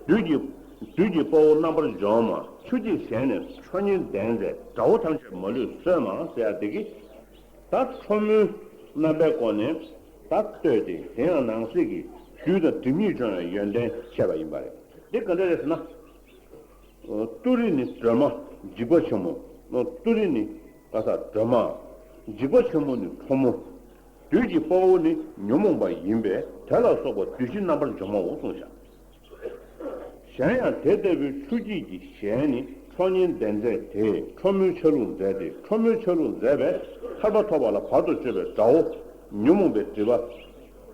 བདུད་ཀྱི་བདུད་ཀྱི་དཔའ་བོ་རྣམ་པར་འཇོམས་མ། ཆུ་སྐྱེས་ཞལ་ནས་ཁྲོ་གཉེར་ལྡན་མཛད། དགྲ་བོ་ཐམས་ཅད་མ་ལུས་གསོད་མ་ཟེར་ཡ་དེ་གི། ད་ཁྲོ་མོའི་རྣམ་པའི་སྒོ་ནས་ད་བསྟོད་དེ། དེ་ཡང་ནང་གསེས་ཀྱི་བདུད་དང་སྒྲིབ་གཉིས་སྦྱོང་བའི་ཡོན་ཏན་བཤད་པ་ཡིན་པ་རེད། འདི་ག་འདྲ་རེད་ཟེར་ན། ཏུ་རེས་ནི་སྒྲོལ་མ་འཇིགས་པ་ཆེན་མོ། ཏུ་རེས་ནི་ག་ས་སྒྲོལ་མ། འཇིགས་པ་ཆེན་མོ་ནི་ཁྲོ་མོ། བདུད་ཀྱི་དཔའ་བོ་ནི་ཉོན་མོངས་པ་ཡིན་པས། དེ་ལ་སོགས་པ་བདུད་བཞི་རྣམ་པར་འཇོམས་མའོ་གསུངས་བཞག་གཞན་ཡང་དེ་ལྟ་བུའི་ཆུ་སྐྱེས་ཀྱི་ཞལ་ནི་ཁྲོ་གཉེར་ལྡན་མཛད་དེ། ཁྲོ་མོའི་ཆ་ལུགས་མཛད་དེ། ཁྲོ་མོའི་ཆ་ལུགས་མཛད་པས་ཐར་པ་ཐོབ་པ་ལ་བར་དུ་གཅོད་པའི་དགྲ་བོ་ཉོན་མོངས་པའི་སྒྲིབ་པ།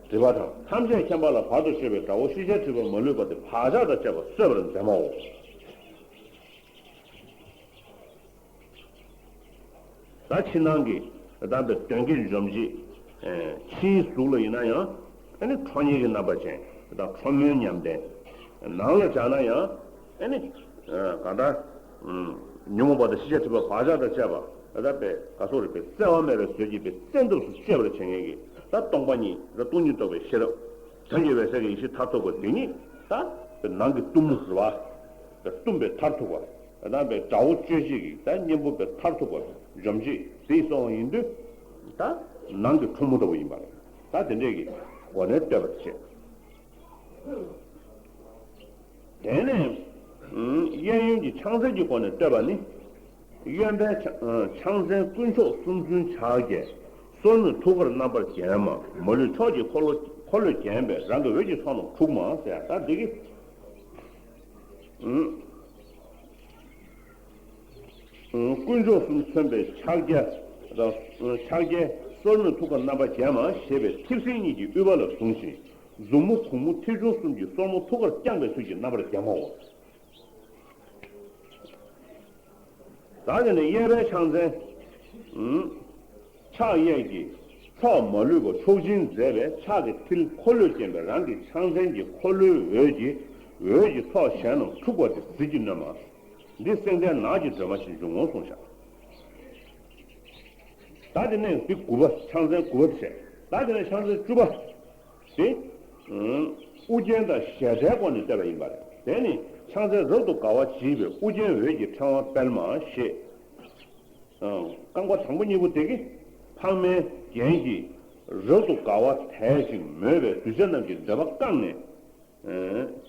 སྒྲིབ་པ་དང་ཐམས་ཅད་མཁྱེན་པ་ལ་བར་དུ་གཅོད་པའི་དགྲ་བོ་ཤེས་བྱའི་སྒྲིབ་པ་མ་ལུས་པ་དེ་བག་ཆགས་དང་བཅས་པ་གསོད་པར་མཛད་མའོ། ད་ཕྱི་ནང་གི་ད་ལྟ་གདོན་བགེགས་འཇོམས་བྱེད། ཕྱིའི་གཟུགས་ལ་ཡིན་ན་ཡང་ཨ་ནི་ཁྲོ་གཉེར་གྱི་རྣམ་པ་ཅན་དང་ཁྲོ་མོའི་ཉམས་ལྡན། ནང་ལ་བྱས་ན་ཡང་ཨ་ནི་གང་ལྟར་ཉོན་མོངས་པ་དང་ཤེས་བྱའི་སྒྲིབ་པ་བག་ཆགས་དང་བཅས་པ་ད་ལྟ་པའི་ག་སོགས་རེད་པའི་བཙལ་བ་མེད་པའི་ཟོལ་གྱིས་པའི་བཙན་ཐབས་སུ་གཅོད་པར་བྱེད་མཁན་གྱི་ད་སྟོང་པ་ཉིད་ད་སྟོང་ཉིད་རྟོགས་པའི་ཤེས་རབ། དོན་གྱི་འོད་གསལ་གྱི་ཡེ་ཤེས་མཐར་ཐུག་པ་དེ་ཉིད་ད་ནང་གི་གཏུམ་མོ་རེད་པ། གཏུམ་པའི་མཐར་ཐུག་པ། ད་པའི་དགྲ་བོ་གཅོད་བྱེད་ཀྱི་ད་གཉེན་པོ་པའི་མཐར་ཐུག་པ་འཇོམས་བྱེད་དེ་སོང་བ་ཡིན་དུས། ད་ནང་གི་ཁྲོ་མོ་ལྟ་བུ་ཡིན་པ་རེད། ད་དེ་འདྲས་ཀྱི་སྒོ་ནས་བསྟོད་པ་བྱེད། དེ་ནས་གཡས་གཡོན་གྱི་ཕྱག་མཚན་གྱི་སྒོ་ནས་བསྟོད་པ་ནི། གཡོན་པའི་ཕྱག་ཕྱག་མཚན་དཀོན་མཆོག་གསུམ་མཚོན་ཕྱག་རྒྱའི། སོར་མོས་ཐུགས་ཀར་རྣམ་པར་བརྒྱན་མ། མ་ལུས་ཕྱོགས་ཀྱི་འཁོར་ལོ་འཁོར་ལོས་བརྒྱན་པའི་རང་གི་འོད་ཀྱི་ཚོགས་རྣམས་འཁྲུགས་མ་ཟེར་ཡ་ད་འདི་གི། དཀོན་མཆོག་གསུམ་མཚོན་པའི་ཕྱག་རྒྱ། ཕྱག་རྒྱའི་སོར་མོས་ཐུགས་ཀར་རྣམ་པར་བརྒྱན་མ་ཞེས་པའི་མཐེབ་སྲིན་གཉིས་ཀྱི་དབུས་པ་ལ་བཟུང་ཞིང་། མཛུབ་མོ་གུང་མོ་མཐེབ་ཆུང་གསུམ་གྱི་སོར་མོ་ཐུགས་ཀར་བརྐྱངས་པའི་ཚུལ་གྱིས་རྣམ་པར་བརྒྱན་པའོ། ད་དེ་ནས་གཡས་པའི་ཕྱག་མཚན། ཕྱག་གཡས་ཀྱི་ཕྱོགས་མ་ལུས་པ་མཆོག་སྦྱིན་མཛད་པའི་ཕྱག་གི་མཐིལ་འཁོར་ལོས་བརྒྱན་པའི་རང་གི་ཕྱག་མཚན་གྱི་འཁོར་ལོའི་འོད་ཀྱིས་འོད་ཀྱི་ཚོགས་གཞན་རྣམས་འཁྲུགས་པ་དེ་ཟིལ་གྱིས་གནོན་མ། འདི་སེང་ལྡེང་ནགས་ཀྱི་སྒྲོན་མ་བཞིན་འབྱུང་ངོ་གསུངས་བཞག་ད་དེ་ནས་འདི་དགུ་པ་ཕྱག་མཚན་དགུ་པ་དེ་བྱས། ད་དེ་ནས་ཕྱག་མཚན་བཅུ་པ། དེ། དབུ་རྒྱན་དང་ཞལ་བྲལ་སྒོ་ནས་བསྟོད་པ་ཡིན་པ་རེད། དེ་ནི་ཕྱག་མཚན་རབ་ཏུ་དགའ་བ་བརྗིད་པའི་དབུ་རྒྱན་འོད་ཀྱི་ཕྲེང་བ་སྤེལ་མ་ཞེས། རྐང་པ་དང་པོ་གཉིས་པོ་དེ་གི་འཕགས་མའི་རྒྱན་གྱིས་རབ་ཏུ་དགའ་བ་དད་ཅིང་མོས་པའི་གདུལ་བྱ་རྣམས་ཀྱི་འདོད་པ་བསྐངས་ནས།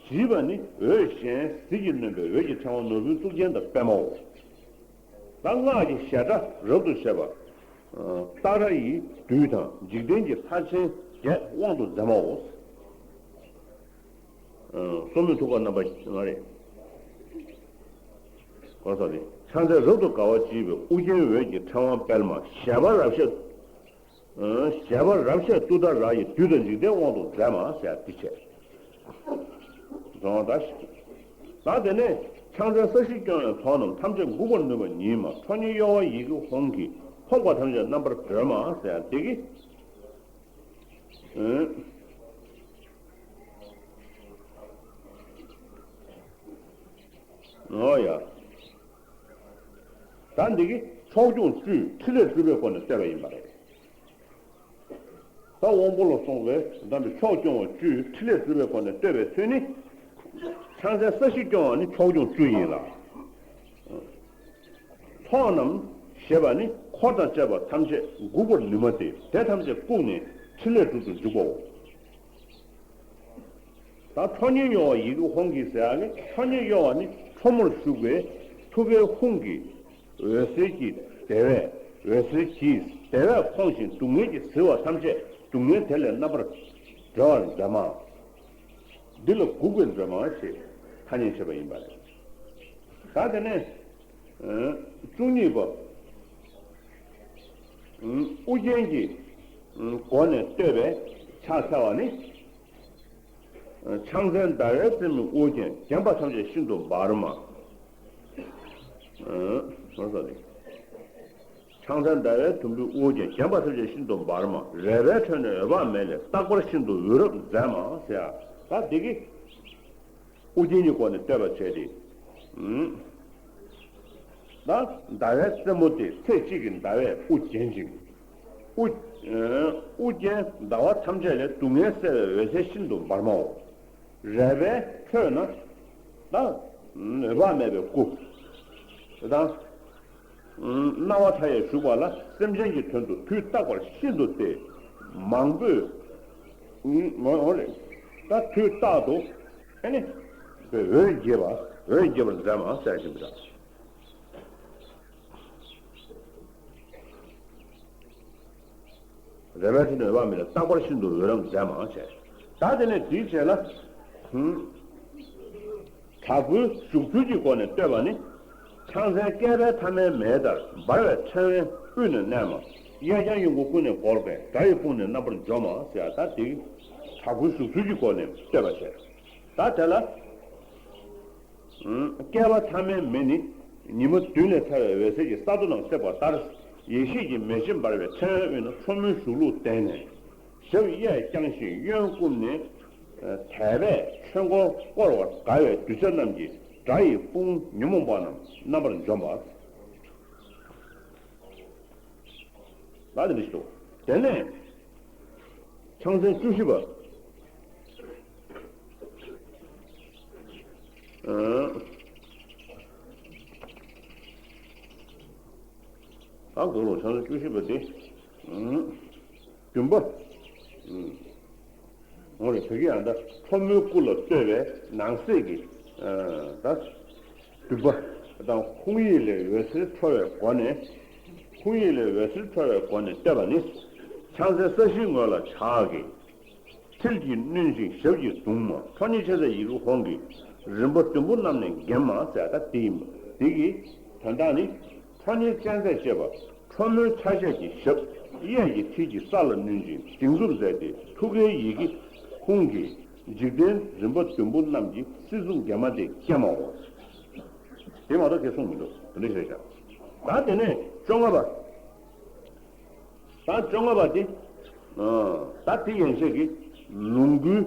བརྗིད་པ་ནི་འོད་གཞན་ཟིལ་གྱིས་གནོན་པའི་འོད་ཀྱི་ཕྲེང་བ་ནོར་བུའི་གཙུག་རྒྱན་དང་སྤེལ་མའོ། ད་སྔགས་ཀྱི་བཤད་སྒྲ་རབ་ཏུ་བཤད་པ། ཏཱ་ར་ཡིས་བདུད་དང་འཇིག་རྟེན་གྱི་ལྷ་ཆེན་བརྒྱད་དབང་དུ་མཛད་མའོ། སོར་མོས་ཐུགས་ཀར་རྣམ་པར་མ་རེད། གོ་ས་རེད། ཕྱག་མཚན་རབ་ཏུ་དགའ་བ་བརྗིད་པའི་དབུ་རྒྱན་འོད་ཀྱི་ཕྲེང་བ་སྤེལ་མ་ཞེས་པ་རབ་བཤད། ཞེས་པ་རབ་བཤད་ཏུཏྟཱ་ར་ཡིས་བདུད་དང་འཇིག་རྟེན་དབང་དུ་མཛད་མ་ཟེར་ཡ་འདི་བྱས། རྫོང་བ་ད་ཞིག་ད་དེ་ནས་ཕྱག་མཚན་ས་གཞི་སྐྱོང་བའི་ཚོགས་རྣམས་ཐམས་ཅད་འགུགས་པར་ནུས་པ་ཉིད་མ། ཁྲོ་གཉེར་གཡོ་བ་ཡི་གེ་ཧཱུྃ་གིས་ཕོངས་པ་ཐམས་ཅད་རྣམ་པར་སྒྲོལ་མ་ཟེར་ཡ་འདི་གི། ཨོ་ཡ། ད་འདི་གི་ཕྱོགས་སྐྱོང་བཅུའི་ཕྲིན་ལས་སྤྲུལ་པའི་སྒོ་ནས་བསྟོད་པ་ཡིན་པ་རེད། ད་དབང་པོ་ལ་སོགས་པའི་གདམས་པའི་ཕྱོགས་སྐྱོང་བ་བཅུའི་ཕྲིན་ལས་སྤྲུལ་པའི་སྒོ་ནས་བསྟོད་པའི་ཚུལ་ནི། ཕྱག་མཚན་ས་གཞི་སྐྱོང་བ་ནི་ཕྱོགས་སྐྱོང་བཅུ་ཡིན་ལ། ཚོགས་རྣམས་ཞེས་པ་ནི་འཁོར་དང་བཅས་པ་ཐམས་ཅད་འགུགས་པར་ནུས་མ་སྟེ། དེ་ཐམས་ཅད་བཀུག་ནས་ཕྲིན་ལས་སྒྲུབ་ཏུ་འཇུག་པའོ། ད་ཁྲོ་གཉེར་གཡོ་བ་ཡི་གེ་ཧཱུྃ་གིས་ཟེར་ཡག་གི་ཁྲོ་གཉེར་གཡོ་བ་ནི་ཁྲོ་མོར་ཞུགས་པའི་ཐུགས་ཀའི་ཧཱུྃ་གིས་འོད་ཟེར་གྱིས་བདེ་བས། འོད་ཟེར་གྱིས་བདེ་བས་ཕོངས་ཤིང་སྡུག་བསྔལ་གྱིས་གཟིར་བ་ཐམས་ཅད་སྡུག་བསྔལ་དེ་ལས་རྣམ་པར་གྲོལ་བར་མཛད་མ། འདི་ལ་འགུགས་པའི་མཛད་མ་ཞེས་ཐ་སྙད་བྱེད་པ་ཡིན་པ་རེད། ད་དེ་ནས་བཅུ་གཉིས་པ། ཨུ་རྒྱན་གྱི་སྒོ་ནས་བསྟོད་པའི་ཕྱག་འཚལ་བ་ནི། ཕྱག་འཚལ་ཟླ་བའི་རྩེ་མོའི་ཨོ་རྒྱན། བརྒྱན་པ་ཐམས་ཅད་ཤིན་ཏུ་འབར་མ། ཕྱག་འཚལ་ཟླ་བའི་དུམ་བུའི་ཨོ་རྒྱན། བརྒྱན་པ་ཐམས་ཅད་ཤིན་ཏུ་འབར་མ། རལ་པའི་ཁྲོད་ནས་འོད་དཔག་མེད་ལས། རྟག་པར་ཤིན་ཏུ་འོད་རབ་མཛད་མ་ཟེར་ཡ། ད་འདི་གི་ཨོ་རྒྱན་གྱི་སྒོ་ནས་བསྟོད་པ་བྱས་ཏེ། ད་ཟླ་བའི་རྩེ་མོ་སྟེ་ཚེ་གཅིག་གི་ཟླ་བས་དབུ་བརྒྱན་ཅིང་། དབུ་དབུ་རྒྱན་ཟླ་བ་ཐམས་ཅད་ལས་སྡུག་བསྔལ་སེལ་བའི་འོད་ཟེར་ཤིན་ཏུ་འབར་མའོ། རལ་པའི་ཁྲོད་ན་ད་འོད་དཔག་མེད་པའི་སྐུ་དང་། སྣང་བ་མཐའ་ཡས་བཞུགས་པ་ལ་སེམས་ཅན་གྱི་དོན་དུ་དུས་རྟག་པར་ཤིན་ཏུ་སྟེ་མང་པོས། འོ་རེད། ད་དུས་རྟག་ཏུ་ཨ་ནི་འོད་བརྒྱན་པ། འོད་བརྒྱན་པར་མཛད་མ་ཟེར་བཞིན་པ་དང་། རལ་པའི་ཁྲོད་ནས་འོད་དཔག་མེད་ལས། རྟག་པར་ཤིན་ཏུ་འོད་རབ་མཛད་མ་བྱས། ད་དེ་ནས་དེའི་རྗེས་ལ། དྲག་པོའི་བཞུགས་ཚུལ་གྱི་སྒོ་ནས་བསྟོད་པ་ནི། ཕྱག་འཚལ་བསྐལ་པའི་ཐ་མའི་མེ་ལྟར། འབར་བའི་ཕྲེང་བའི་དབུས་ན་གནས་མ། གཡས་བརྐྱང་གཡོན་བསྐུམ་ཀུན་ནས་བསྐོར་བས། དགྲ་ཡི་དཔུང་ནི་རྣམ་པར་འཇོམས་མ་ཟེར་ཡ། ད་དེ་དྲག་པོའི་བཞུགས་ཚུལ་གྱི་སྒོ་ནས་བསྟོད་པ་བྱས། ད་དེ་ལ། བསྐལ་པ་ཐ་མའི་མེ་ནི་ཉི་མ་བདུན་ལས་ཐལ་བའི་འོད་ཟེར་གྱིས་ས་རྡོ་རྣམས་བསྲེགས་པ་ལྟར། ཡེ་ཤེས་ཀྱི་མེ་བཞིན་འབར་བའི་ཕྲེང་བའི་དབུས་ན་ཁྲོ་མོའི་གཞུ་ལུགས་བསྟན་ནས། ཞབས་གཡས་བརྐྱང་ཞིང་གཡོན་བསྐུམ་ནས། དད་པས་ཆོས་འཁོར་བསྐོར་བར་དགའ་བའི་གདུལ་བྱ་རྣམས་ཀྱི་དགྲ་ཡི་དཔུང་ཉོན་མོངས་པ་རྣམས་རྣམ་པར་འཇོམས་པ། ལ་དེ་འདྲ་ཞིག་འདུག་དེ་ནས་ཕྱག་འཚལ་བཅུ་བཞི་པ། ཨ་གོ་རུ་ཕྱག་འཚལ་བཅུ་བཞི་པ་དེ། བདུན་པ། འོ་རེད། བོད་ཀྱི་ཡང་ད་ཁྲོ་མོའི་སྐུ་ལ་བསྟོད་པའི་ནང་གསེས་ཀྱི་ད་བདུན་པ་དང་། ཧཱུྃ་ཡིག་ལས་འོད་ཟེར་འཕྲོ་བའི་སྒོ་ནས། ཧཱུྃ་ཡིག་ལས་འོད་ཟེར་འཕྲོ་བའི་སྒོ་ནས་བསྟོད་པ་ནི། ཕྱག་འཚལ་ས་གཞིའི་ངོས་ལ་ཕྱག་གི་མཐིལ་གྱིས་བསྣུན་ཅིང་ཞབས་ཀྱིས་བརྡུངས་མ། ཁྲོ་གཉེར་ཕྱག་འཚལ་ཡི་གེ་ཧཱུྃ་གིས་རིམ་པ་བདུན་པོ་རྣམས་ནས་བརྒྱན་མ་ཟེར་ཡ་ད་དེ་ཡིན་པ། དེ་གི་དོན་དག་ནི། ཁྲོ་གཉེར་ཅན་མཛད་ཅེས་པ། ཁྲོ་མོའི་ཆ་བྱད་ཀྱི་ཞབས་གཡས་ཀྱི་མཐིལ་གྱིས་ས་ལ་བསྣུན་ཅིང་སྡིགས་མཛུབ་མཛད་དེ། ཐུགས་ཀའི་ཡི་གེ་ཧཱུྃ་གིས་འཇིག་རྟེན་རིམ་པ་བདུན་པོ་རྣམས་ཀྱི་སྲིད་མཚོ་བརྒྱ་མ་སྟེ་བརྒྱན་མའོ། དེ་མ་གཏོགས་ཁྱེད་གསུངས་མི་འདུག་དེ་འདྲ་ཞིག་རེད་ཤག་ད་དེ་ནས་བཅོ་ལྔ་པ། ད་བཅོ་ལྔ་པ་དེ། ད་དེ་ཡན་ཆད་ཀྱི་ལོངས་སྐུའི།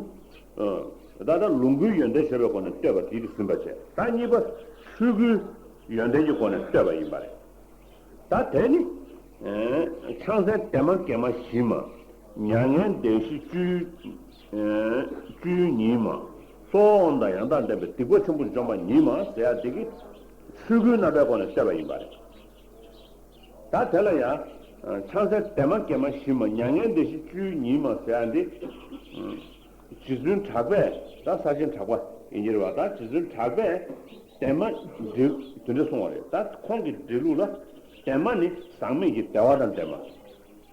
ད་ལྟ་ལོངས་སྐུའི་ཡོན་ཏན་བརྗོད་པའི་སྒོ་ནས་བསྟོད་པ་དེ་དེ་ཟིན་པ་བྱས། ད་གཉིས་པ་ཆོས་སྐུའི་ཡོན་ཏན་གྱི་སྒོ་ནས་བསྟོད་པ་ཡིན་པ་རེད། ད་དེ་ནི། ཕྱག་འཚལ་བདེ་མ་དགེ་མ་ཞི་མ། མྱ་ངན་འདས་ཞི་སྤྱོད་སྤྱོད་ཡུལ་ཉིད་མ། ཚོགས་དབང་དང་ཡང་དག་ལྡན་པའི་སྡིག་པ་ཆེན་པོ་འཇོམས་པ་ཉིད་མ་ཟེར་ཡ་དེ་གི་ཆོས་སྐུའི་རྣམ་པའི་སྒོ་ནས་བསྟོད་པ་ཡིན་པ་རེད། ད་དེ་ལ་ཡང་། ཕྱག་འཚལ་བདེ་མ་དགེ་མ་ཞི་མ། མྱ་ངན་འདས་ཞི་སྤྱོད་ཡུལ་ཉིད་མ་ཟེར་ཡ་འདི། རྗེ་བཙུན་གྲགས་པས། ད་ས་ཆེན་གྲགས་པ་ཡིན་གྱི་རེད་བ། ད་རྗེ་བཙུན་གྲགས་པས་བདེ་མ་འབྲི་དེ་འདྲ་གསུངས་པ་རེད། ད་ཁོང་གི་འབྲི་ལུགས་ལ། བདེ་མ་ནི་ཟག་མེད་ཀྱི་བདེ་བ་དང་ལྡན་པ།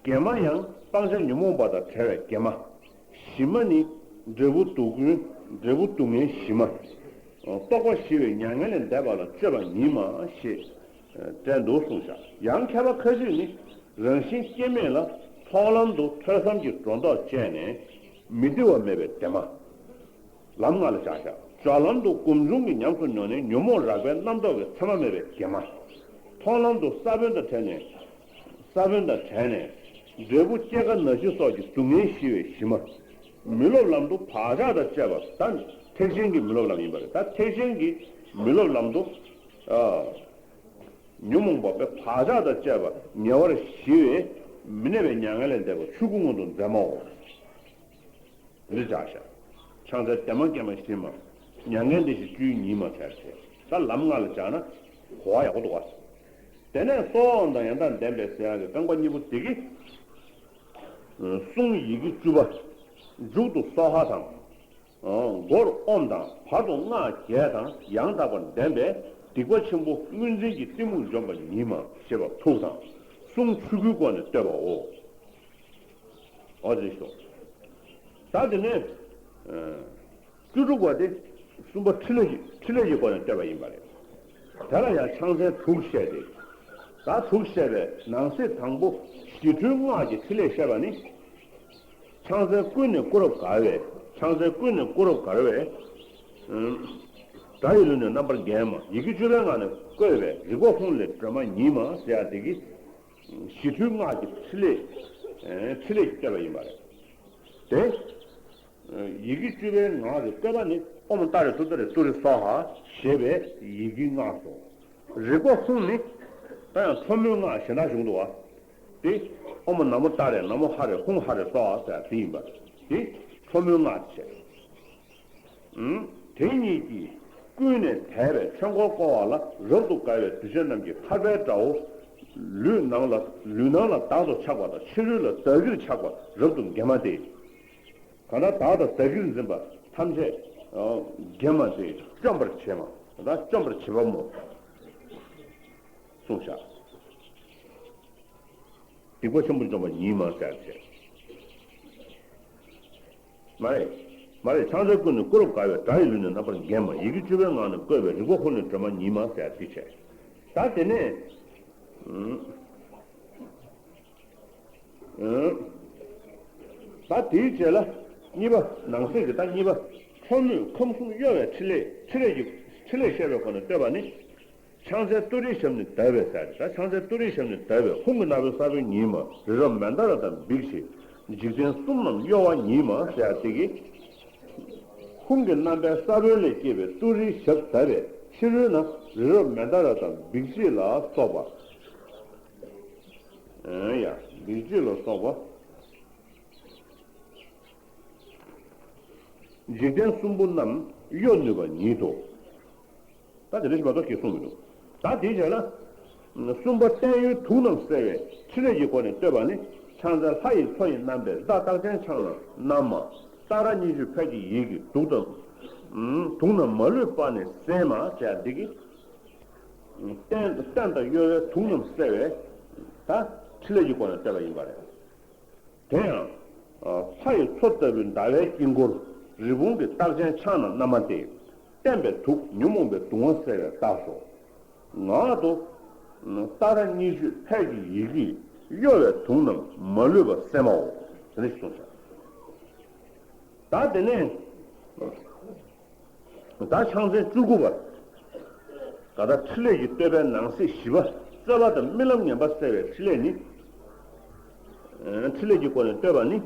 དགེ་མ་ཡང་སྤང་བྱ་ཉོན་མོངས་པ་དང་བྲལ་བའི་དགེ་མ། ཞི་མ་ནི་འབྲས་བུ་སྡུག་ཀུན། འབྲས་བུ་སྡུག་བསྔལ་ཞི་མ། རྟོག་པ་ཞི་བའི་མྱ་ངན་ལས་འདས་པ་ལ་སྤྱོད་པ་ཉིད་མ་ཞེས་བསྟན་འདུག་གསུངས་བཞག་ཡང་མཁས་པ་ཁ་ཅིག་ནི་རང་བཞིན་སྐྱེ་མེད་ལ་ཚོགས་ལམ་དུ་ཐོས་བསམ་གྱི་སྒྲོ་འདོགས་བཅད་ནས་མི་བདེ་བ་མེད་པའི་བདེ་མ། ལམ་ལྔ་ལ་བཞག་བཞག་སྦྱོར་ལམ་དུ་སྒོམ་བྱུང་གི་ཉམས་སུ་མྱོང་ནས་ཉོན་མོངས་རགས་པའི་རྣམ་རྟོག་གི་མཚན་མ་མེད་པའི་དགེ་མ། མཐོང་ལམ་དུ་ས་བོན་དང་བྲལ་ནས། ས་བོན་དང་བྲལ་ནས། འབྲས་བུ་སྐྱེ་རྒ་ན་འཆི་སོགས་ཀྱི་སྡུག་བསྔལ་ཞི་བའི་ཞི་མ། མི་སློབ་ལམ་དུ་བག་ཆགས་དང་བཅས་པ་དང་། ཐེག་ཆེན་གྱི་མི་སློབ་ལམ་ཡིན་པ་རེད། ད་ཐེག་ཆེན་གྱི་མི་སློབ་ལམ་དུ། ཨ། ཉོན་མོངས་པ་པའི་བག་ཆགས་དང་བཅས་པ་ཉེ་བར་ཞི་བའི་མི་གནས་པའི་མྱ་ངན་ལས་འདས་པ་ཆོས་སྐུ་མངོན་དུ་མཛད་མའོ། འདི་བཞག་བཞག་ཕྱག་འཚལ་བདེ་མ་དགེ་མ་ཞི་མ། མྱ་ངན་འདས་ཞི་སྤྱོད་ཡུལ་ཉིད་མ་ཟེར་ཏེ། ད་ལམ་ལྔ་ལ་བཞག་ན་གོ་བ་ཡག་པོ་འདུག་ག་དེ་ནས་སྭཱ་ཧཱ་ཨོཾ་དང་ཡང་དག་ལྡན་པས་ཟེར་ཡག་གི་རྐང་པ་གཉིས་པོ་དེ་གིས། གསུང་ཡི་གེ་བཅུ་པ། མཇུག་ཏུ་སྭཱ་ཧཱ་དང་། མགོར་ཨོཾ་དང་བར་དུ་སྔགས་རྒྱས་དང་ཡང་དག་པར་ལྡན་པས་སྡིག་པ་ཆེན་པོ་དངོས་འཛིན་གྱི་གཏི་མུག་འཇོམས་པ་ཉིད་མ་ཞེས་པ་ཐུགས་དང་གསུང་ཆོས་སྐུའི་སྒོ་ནས་བསྟོད་པའོ། འོ་ཟེར་ཞོག་ད་དེ་ནས། བཅུ་དྲུག་པ་དེ། གསུམ་པ་ཕྲིན་ལས་ཀྱི་ཕྲིན་ལས་ཀྱི་སྒོ་ནས་བསྟོད་པ་ཡིན་པ་རེད། དེ་ལ་ཡང་ཕྱག་མཚན་དྲུག་བཤད་དེ། ད་དྲུག་བཤད་པའི་ནང་གསེས་དང་པོ་ཞི་ཁྲོའི་སྔགས་ཀྱི་ཕྲིན་ལས་བཤད་པ་ནི། ཕྱག་མཚན་ཀུན་ནས་བསྐོར་རབ་དགའ་བའི་ཕྱག་མཚན་ཀུན་ནས་བསྐོར་རབ་དགའ་བའི། སྒྲ་ཡི་ལུས་ནི་རྣམ་པར་བརྒྱན་མ་ཡི་གེ་བཅུ་པའི་ངག་ནས་བཀོད་པའི་རིག་པ་ཧཱུྃ་ལས་སྒྲོན་མ་ཉིད་མ་ཟེར་ཡག་དེ་གི་ཞི་ཁྲོའི་སྔགས་ཀྱི་ཕྲིན་ལས། ཕྲིན་ལས་ཀྱི་བསྟོད་པ་ཡིན་པ་རེད། དེ། ཡི་གེ་བཅུ་པའི་ངག་གི་བསྟོད་པ་ནི་ཨོཾ་ཏཱ་རེ་ཏུཏྟཱ་རེ་ཏུ་རེ་སྭཱ་ཧཱ་ཞེས་པའི་ཡི་གེའི་སྔགས་སོ། རིག་པ་ཧཱུྃ་ནི། ད་ཡང་ཁྲོ་མོའི་སྔགས་གཞན་དག་བྱུང་འདུག་བ། དེ། ཨོཾ་ན་མོ་ཏཱ་རེ་ན་མོ་ཧ་རེ་ཧཱུྃ་ཧ་རེ་སྭཱ་ཧཱ་ཟེར་དེ་ཡིན་པ། དེ། ཁྲོ་མོའི་སྔགས་བྱས། དེ་ཉིད་ཀྱིས་ཀུན་ནས་དད་པས་ཆོས་འཁོར་བསྐོར་བ་ལ་རབ་ཏུ་དགའ་བའི་གདུལ་བྱ་རྣམས་ཀྱི་ཐར་པའི་སྒྲ་བོ། ལུས་ནང་ལ་ལུས་ནང་ལ་བདག་ཏུ་ཆགས་པ་དང་ཕྱི་རོལ་ལ་བདག་གིར་ཆགས་པ་རབ་ཏུ་འགེམས་མ་སྟེ། གང་ལྟར་བདག་དང་བདག་གིར་འཛིན་པ་ཐམས་ཅད་འགེམས་མ་སྟེ་བཅོམ་པར་བྱེད་མ་ད་བཅོམ་པར་བྱེད་པ་མོ། གསུངས་བཞག་སྡིག་པ་ཆེན་པོ་འཇོམས་པ་ཉིད་མ་ཟེར་བྱས། མ་རེད། མ་རེད། ཕྱག་མཚན་ཀུན་ནས་བསྐོར་རབ་དགའ་བའི་སྒྲ་ཡི་ལུས་ནི་རྣམ་པར་བརྒྱན་མ་ཡི་གེ་བཅུ་པའི་ངག་ནས་བཀོད་པའི་རིག་པ་ཧཱུྃ་ལས་སྒྲོན་མ་ཉིད་མ་ཟེར་དེ་བྱས། ད་དེ་ནས། ད་དེའི་རྗེས་ལ་གཉིས་པ་ནང་གསེས་ཀྱི་ད་གཉིས་པ་ཁྲོ་མོས་ཁམས་གསུམ་གཡོ་བའི་ཕྲིན་ལས་ཕྲིན་ལས་ཀྱི་ཕྲིན་ལས་བཤད་པའི་སྒོ་ནས་བསྟོད་པ་ནི། ཕྱག་འཚལ་ཏུ་རེའི་ཞབས་ནི་བརྡབས་པས་ཟེར་ཏེ་ད་ཕྱག་འཚལ་ཏུ་རེའི་ཞབས་ནི་བརྡབས་པས་ཧཱུྃ་གི་རྣམ་པའི་ས་བོན་ཉིད་མ་རི་རབ་མནྡ་ར་དང་འབིགས་བྱེད་འཇིག་རྟེན་གསུམ་རྣམས་གཡོ་བ་ཉིད་མ་ཟེར་ཏེ་གི་ཧཱུྃ་གི་རྣམ་པའི་ས་བོན་ལས་སྐྱེས་པའི་ཏུ་རེའི་ཞབས་བརྡབས་པས་ཕྱི་རོལ་ན་རི་རབ་མནྡ་ར་དང་འབིགས་བྱེད་ལ་སོགས་པ། ཡ། འབིགས་བྱེད་ལ་སོགས་པ། འཇིག་རྟེན་གསུམ་པོ་རྣམས་གཡོ་ནུས་པ་ཉིད་དོ། ད་དེ་འདྲ་ཞིག་མ་གཏོགས་ཞེས་གསུངས་མི་འདུག་ད་དེའི་རྗེས་ལ། གསུམ་པ་བརྟན་གཡོའི་དུག་རྣམས་སེལ་བའི་ཕྲིན་ལས་ཀྱི་སྒོ་ནས་བསྟོད་པ་ནི། ཕྱག་འཚལ་ལྷ་ཡི་མཚོ་ཡི་རྣམ་པའི་བདག་རྟགས་ཅན་ཕྱག་ན་བསྣམས་མ། ཏཱ་ར་གཉིས་བརྗོད་ཕཊ་ཀྱི་ཡིད་ཀྱིས་དུག་དང་། དུག་རྣམས་མ་ལུས་པ་ནི་སེལ་མ་ཟེར་འདི་གི་བརྟན་བརྟན་དང་གཡོ་བའི་དུག་རྣམས་སེལ་བའི་ད་ཕྲིན་ལས་ཀྱི་སྒོ་ནས་བསྟོད་པ་ཡིན་པ་རེད། དེ་ཡང་། ལྷ་ཡི་མཚོ་ལྟ་བུའི་ཟླ་བའི་དཀྱིལ་འཁོར་རི་བོང་གི་རྟགས་ཅན་ཕྱག་ན་བསྣམས་མ་སྟེ། བརྟན་པའི་དུག་ཉོན་མོངས་པའི་གདུང་བ་སེལ་བའི་རྟགས་སོ། ངག་ཏུ། ཏཱ་ར་གཉིས་བརྗོད་ཕཊ་ཀྱི་ཡི་གེས་གཡོ་བའི་དུག་རྣམས་མ་ལུས་པ་སེལ་མའོ། དེ་འདྲ་ཞིག་གསུངས་སོ། ད་དེ་ནས། ད་ཕྱག་མཚན་བཅུ་དགུ་པ། ད་ལྟ་ཕྲིན་ལས་ཀྱི་བསྟོད་པའི་ནང་གསེས་བཞི་པ་རྩོད་པ་དང་རྨི་ལམ་ངན་པ་སེལ་བའི་ཕྲིན་ལས་ནི། ཕྲིན་ལས་ཀྱི་སྒོ་ནས་བསྟོད་པ་ནི།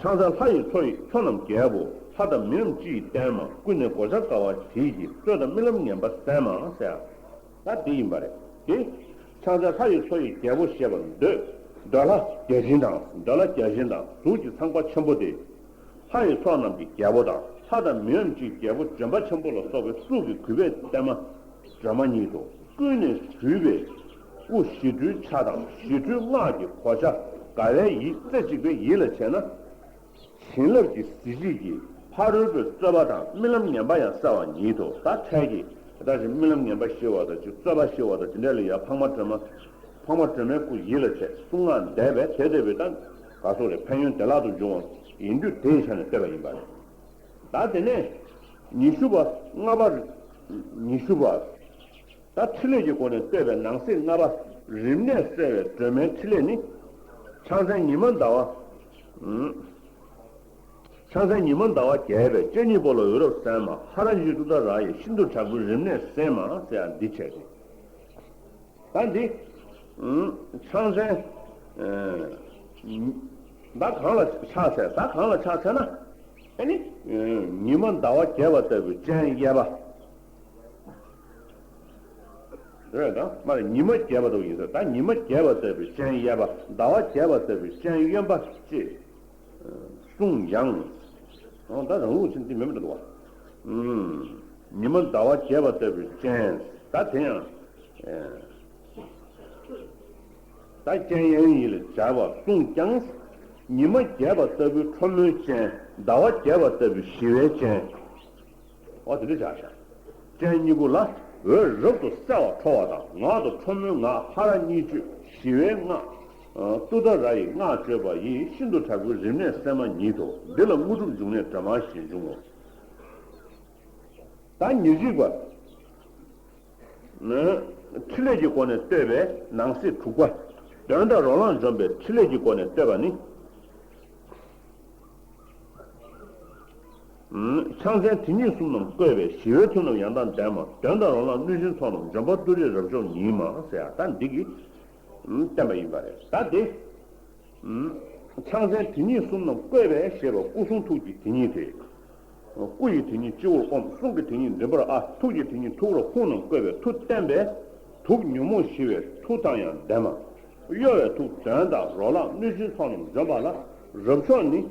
ཕྱག་འཚལ་ལྷ་ཡི་མཚོ་ཡི་མཚོ་རྣམས་རྒྱལ་པོ་ལྷ་དང་མི་རྣམས་སྤྱི་ཡི་བརྟན་མ་ཀུན་ནས་གོ་ཆ་དཀར་བ་དེ་ཡི་རྩོད་དང་རྨི་ལམ་ངན་པ་སེལ་མ་ཟེར། ད་འདི་ཡིན་པ་རེད་དེ། ཕྱག་འཚལ་ལྷ་ཡི་མཚོ་ཡི་རྒྱལ་པོ་ཞེས་པ་འདོད། འདོད་ལྷ་བརྒྱ་བྱིན་དང་འདོད་ལྷ་བརྒྱ་བྱིན་དང་གཟུགས་ཀྱི་ཚངས་པ་ཆེན་པོ་སྟེ། ལྷ་ཡི་ཚོགས་རྣམས་ཀྱི་རྒྱལ་པོ་དང་ལྷ་དང་མི་རྣམས་ཀྱི་རྒྱལ་པོ་ལྗོན་པ་ཆེན་པོ་ལ་སོགས་པའི་གཙུག་གི་གུས་པས་བསྟེན་མ། སྒྲོལ་མ་ཉིད་དོ། ཀུན་ནས་གུས་པས་སྐུ་ཞི་ཁྲོའི་ཆ་དང་ཞི་ཁྲོའི་སྔགས་ཀྱི་གོ་ཆ་དགའ་བའི་ཡིད་རྩེ་གཅིག་པའི་ཡིད་ལ་བྱས་ན། བྱིན་རླབས་ཀྱི་གཟི་བརྗིད་ཀྱིས་ཕ་རོལ་པོའི་རྩོད་པ་དང་རྨི་ལམ་ངན་པ་ཡང་བསལ་བ་ཉིད་དོ། ད་འཕྲལ་གྱི་ད་ཅིག་རྨི་ལམ་ངན་པ་ཤི་བ་དང་ཅིག་རྩོད་པ་ཤི་བ་དང་དེ་འདྲ་ལ་ཡ་འཕགས་མ་སྒྲོལ་མ། འཕགས་མ་སྒྲོལ་མའི་སྐུ་ཡིད་ལ་བྱས་གསུང་ངག་འདས་པས་དེ་ལྟ་བུའི་ད་ག་སོགས་རེད་ཕན་ཡོན་བདེ་བླག་ཏུ་འབྱུང་བ་ཡིན་དུས་དེའི་ཆ་ནས་བསྟོད་པ་ཡིན་པ་རེད། ད་དེ་ནས་ཉི་ཤུ་པ་ལྔ་པ་ཉི་ཤུ་པ། ད་ཕྲིན་ལས་ཀྱི་སྒོ་ནས་བསྟོད་པའི་ནང་གསེས་ལྔ་པ། རིམས་ནད་སེལ་བའི་སྒྲོལ་མའི་ཕྲིན་ལས་ནི། ཕྱག་འཚལ་ཉི་མ་ཟླ་བ། ཕྱག་འཚལ་ཉི་མ་ཟླ་བ་རྒྱས་པའི་སྤྱན་གཉིས་པོ་ལ་འོད་རབ་གསལ་མ་ཧ་ར་ཉི་ཏུ་ཏཱ་ར་ཡིས་ཤིན་ཏུ་དྲག་པོའི་རིམས་ནད་སེལ་མ་ཟེར་ཡང་འདི་བྱས་ཏེ། ད་འདི། ཕྱག་འཚལ། ད་གང་ལ་ཕྱག་འཚལ་ད་གང་ལ་ཕྱག་འཚལ་ན། ཨ་ནི། ཉི་མ་ཟླ་བ་རྒྱས་པ་ལྟ་བུའི་སྤྱན་གཡས་པ། རེད་ད་མ་རེད་ཉི་མ་རྒྱས་པ་ལྟ་བུ་ཡིན་ཟེར་ད་ཉི་མ་རྒྱས་པ་ལྟ་བུའི་སྤྱན་གཡས་པ་ཟླ་བ་རྒྱས་པ་ལྟ་བུའི་སྤྱན་གཡོན་པ་ཅེས། གསུངས་ཡང་། ད་རང་ལུགས་ཕྱིན་འདི་མེད་མི་འདུག་བ། ཉི་མ་ཟླ་བ་རྒྱས་པ་ལྟ་བུའི་སྤྱན། ད་དེ་ཡང་། ད་སྤྱན་དབྱངས་ཡིད་ལ་འཇགས་པར་གསུངས་ཀྱང་། ཉི་མ་རྒྱས་པ་ལྟ་བུའི་ཁྲོ་མོའི་སྤྱན། ཟླ་བ་རྒྱས་པ་ལྟ་བུའི་ཞི་བའི་སྤྱན། འོ་དེ་འདྲ་བྱ་ཤག་སྤྱན་གཉིས་པོ་ལ་འོད་རབ་ཏུ་གསལ་བ་འཕྲོ་བ་དང་། ངག་ཏུ་ཁྲོ་མོའི་ངག་ཧ་ར་གཉིས་བརྗོད་ཞི་བའི་སྔགས། ཏུཏྟཱ་ར་ཡི་སྔགས་བརྗོད་པ་ཡིས། ཤིན་ཏུ་དྲག་པོའི་རིམས་ནད་སེལ་མ་ཉིད་དོ། འདི་ལ་དངོས་གྲུབ་འབྱུང་གནས་སྒྲོལ་མ་ཞེས་འབྱུང་ངོ་། ད་ཉེར་གཅིག་པ། ནི། ཕྲིན་ལས་ཀྱི་སྒོ་ནས་བསྟོད་པའི་ནང་གསེས་དྲུག་པ། གདོན་དང་རོ་ལངས་འཇོམས་པའི་ཕྲིན་ལས་ཀྱི་སྒོ་ནས་བསྟོད་པ་ནི། ཕྱག་མཚན་དེ་ཉིད་གསུམ་རྣམས་བཀོད་པའི། ཞི་བའི་མཐུ་རྣམས་ཡང་དག་ལྡན་མ། གདོན་དང་རོ་ལངས་གནོད་སྦྱིན་ཚོགས་རྣམས་འཇོམས་པ་ཏུ་རེའི་རབ་མཆོག་ཉིད་མ་ཟེར་ཡ་ད་འདི་གིས་བསྟན་པ་ཡིན་པ་རེད། ད་འདི། ཕྱག་མཚན་དེ་ཉིད་གསུམ་རྣམས་བཀོད་པའི་ཞེས་པ་སྐུ་གསུང་ཐུགས་ཀྱི་དེ་ཉིད་དེ། སྐུ་ཡི་དེ་ཉིད་སྤྱི་བོར་བསྒོམ། གསུང་གི་དེ་ཉིད་མགྲིན་པར་ཨ། ཐུགས་ཀྱི་དེ་ཉིད་ཐུགས་ཀར་ཧཱུྃ་རྣམས་བཀོད་པའི་མཐུ་བསྟན་པས། དུག་ཉོན་མོངས་ཞི་བའི་མཐུ་དང་ཡང་ལྡན་མ། གཡོ་བའི་དུག་གདོན་དང་རོ་ལངས་གནོད་སྦྱིན་ཚོགས་རྣམས་འཇོམས་པ་ལ། རབ་མཆོག་ནི།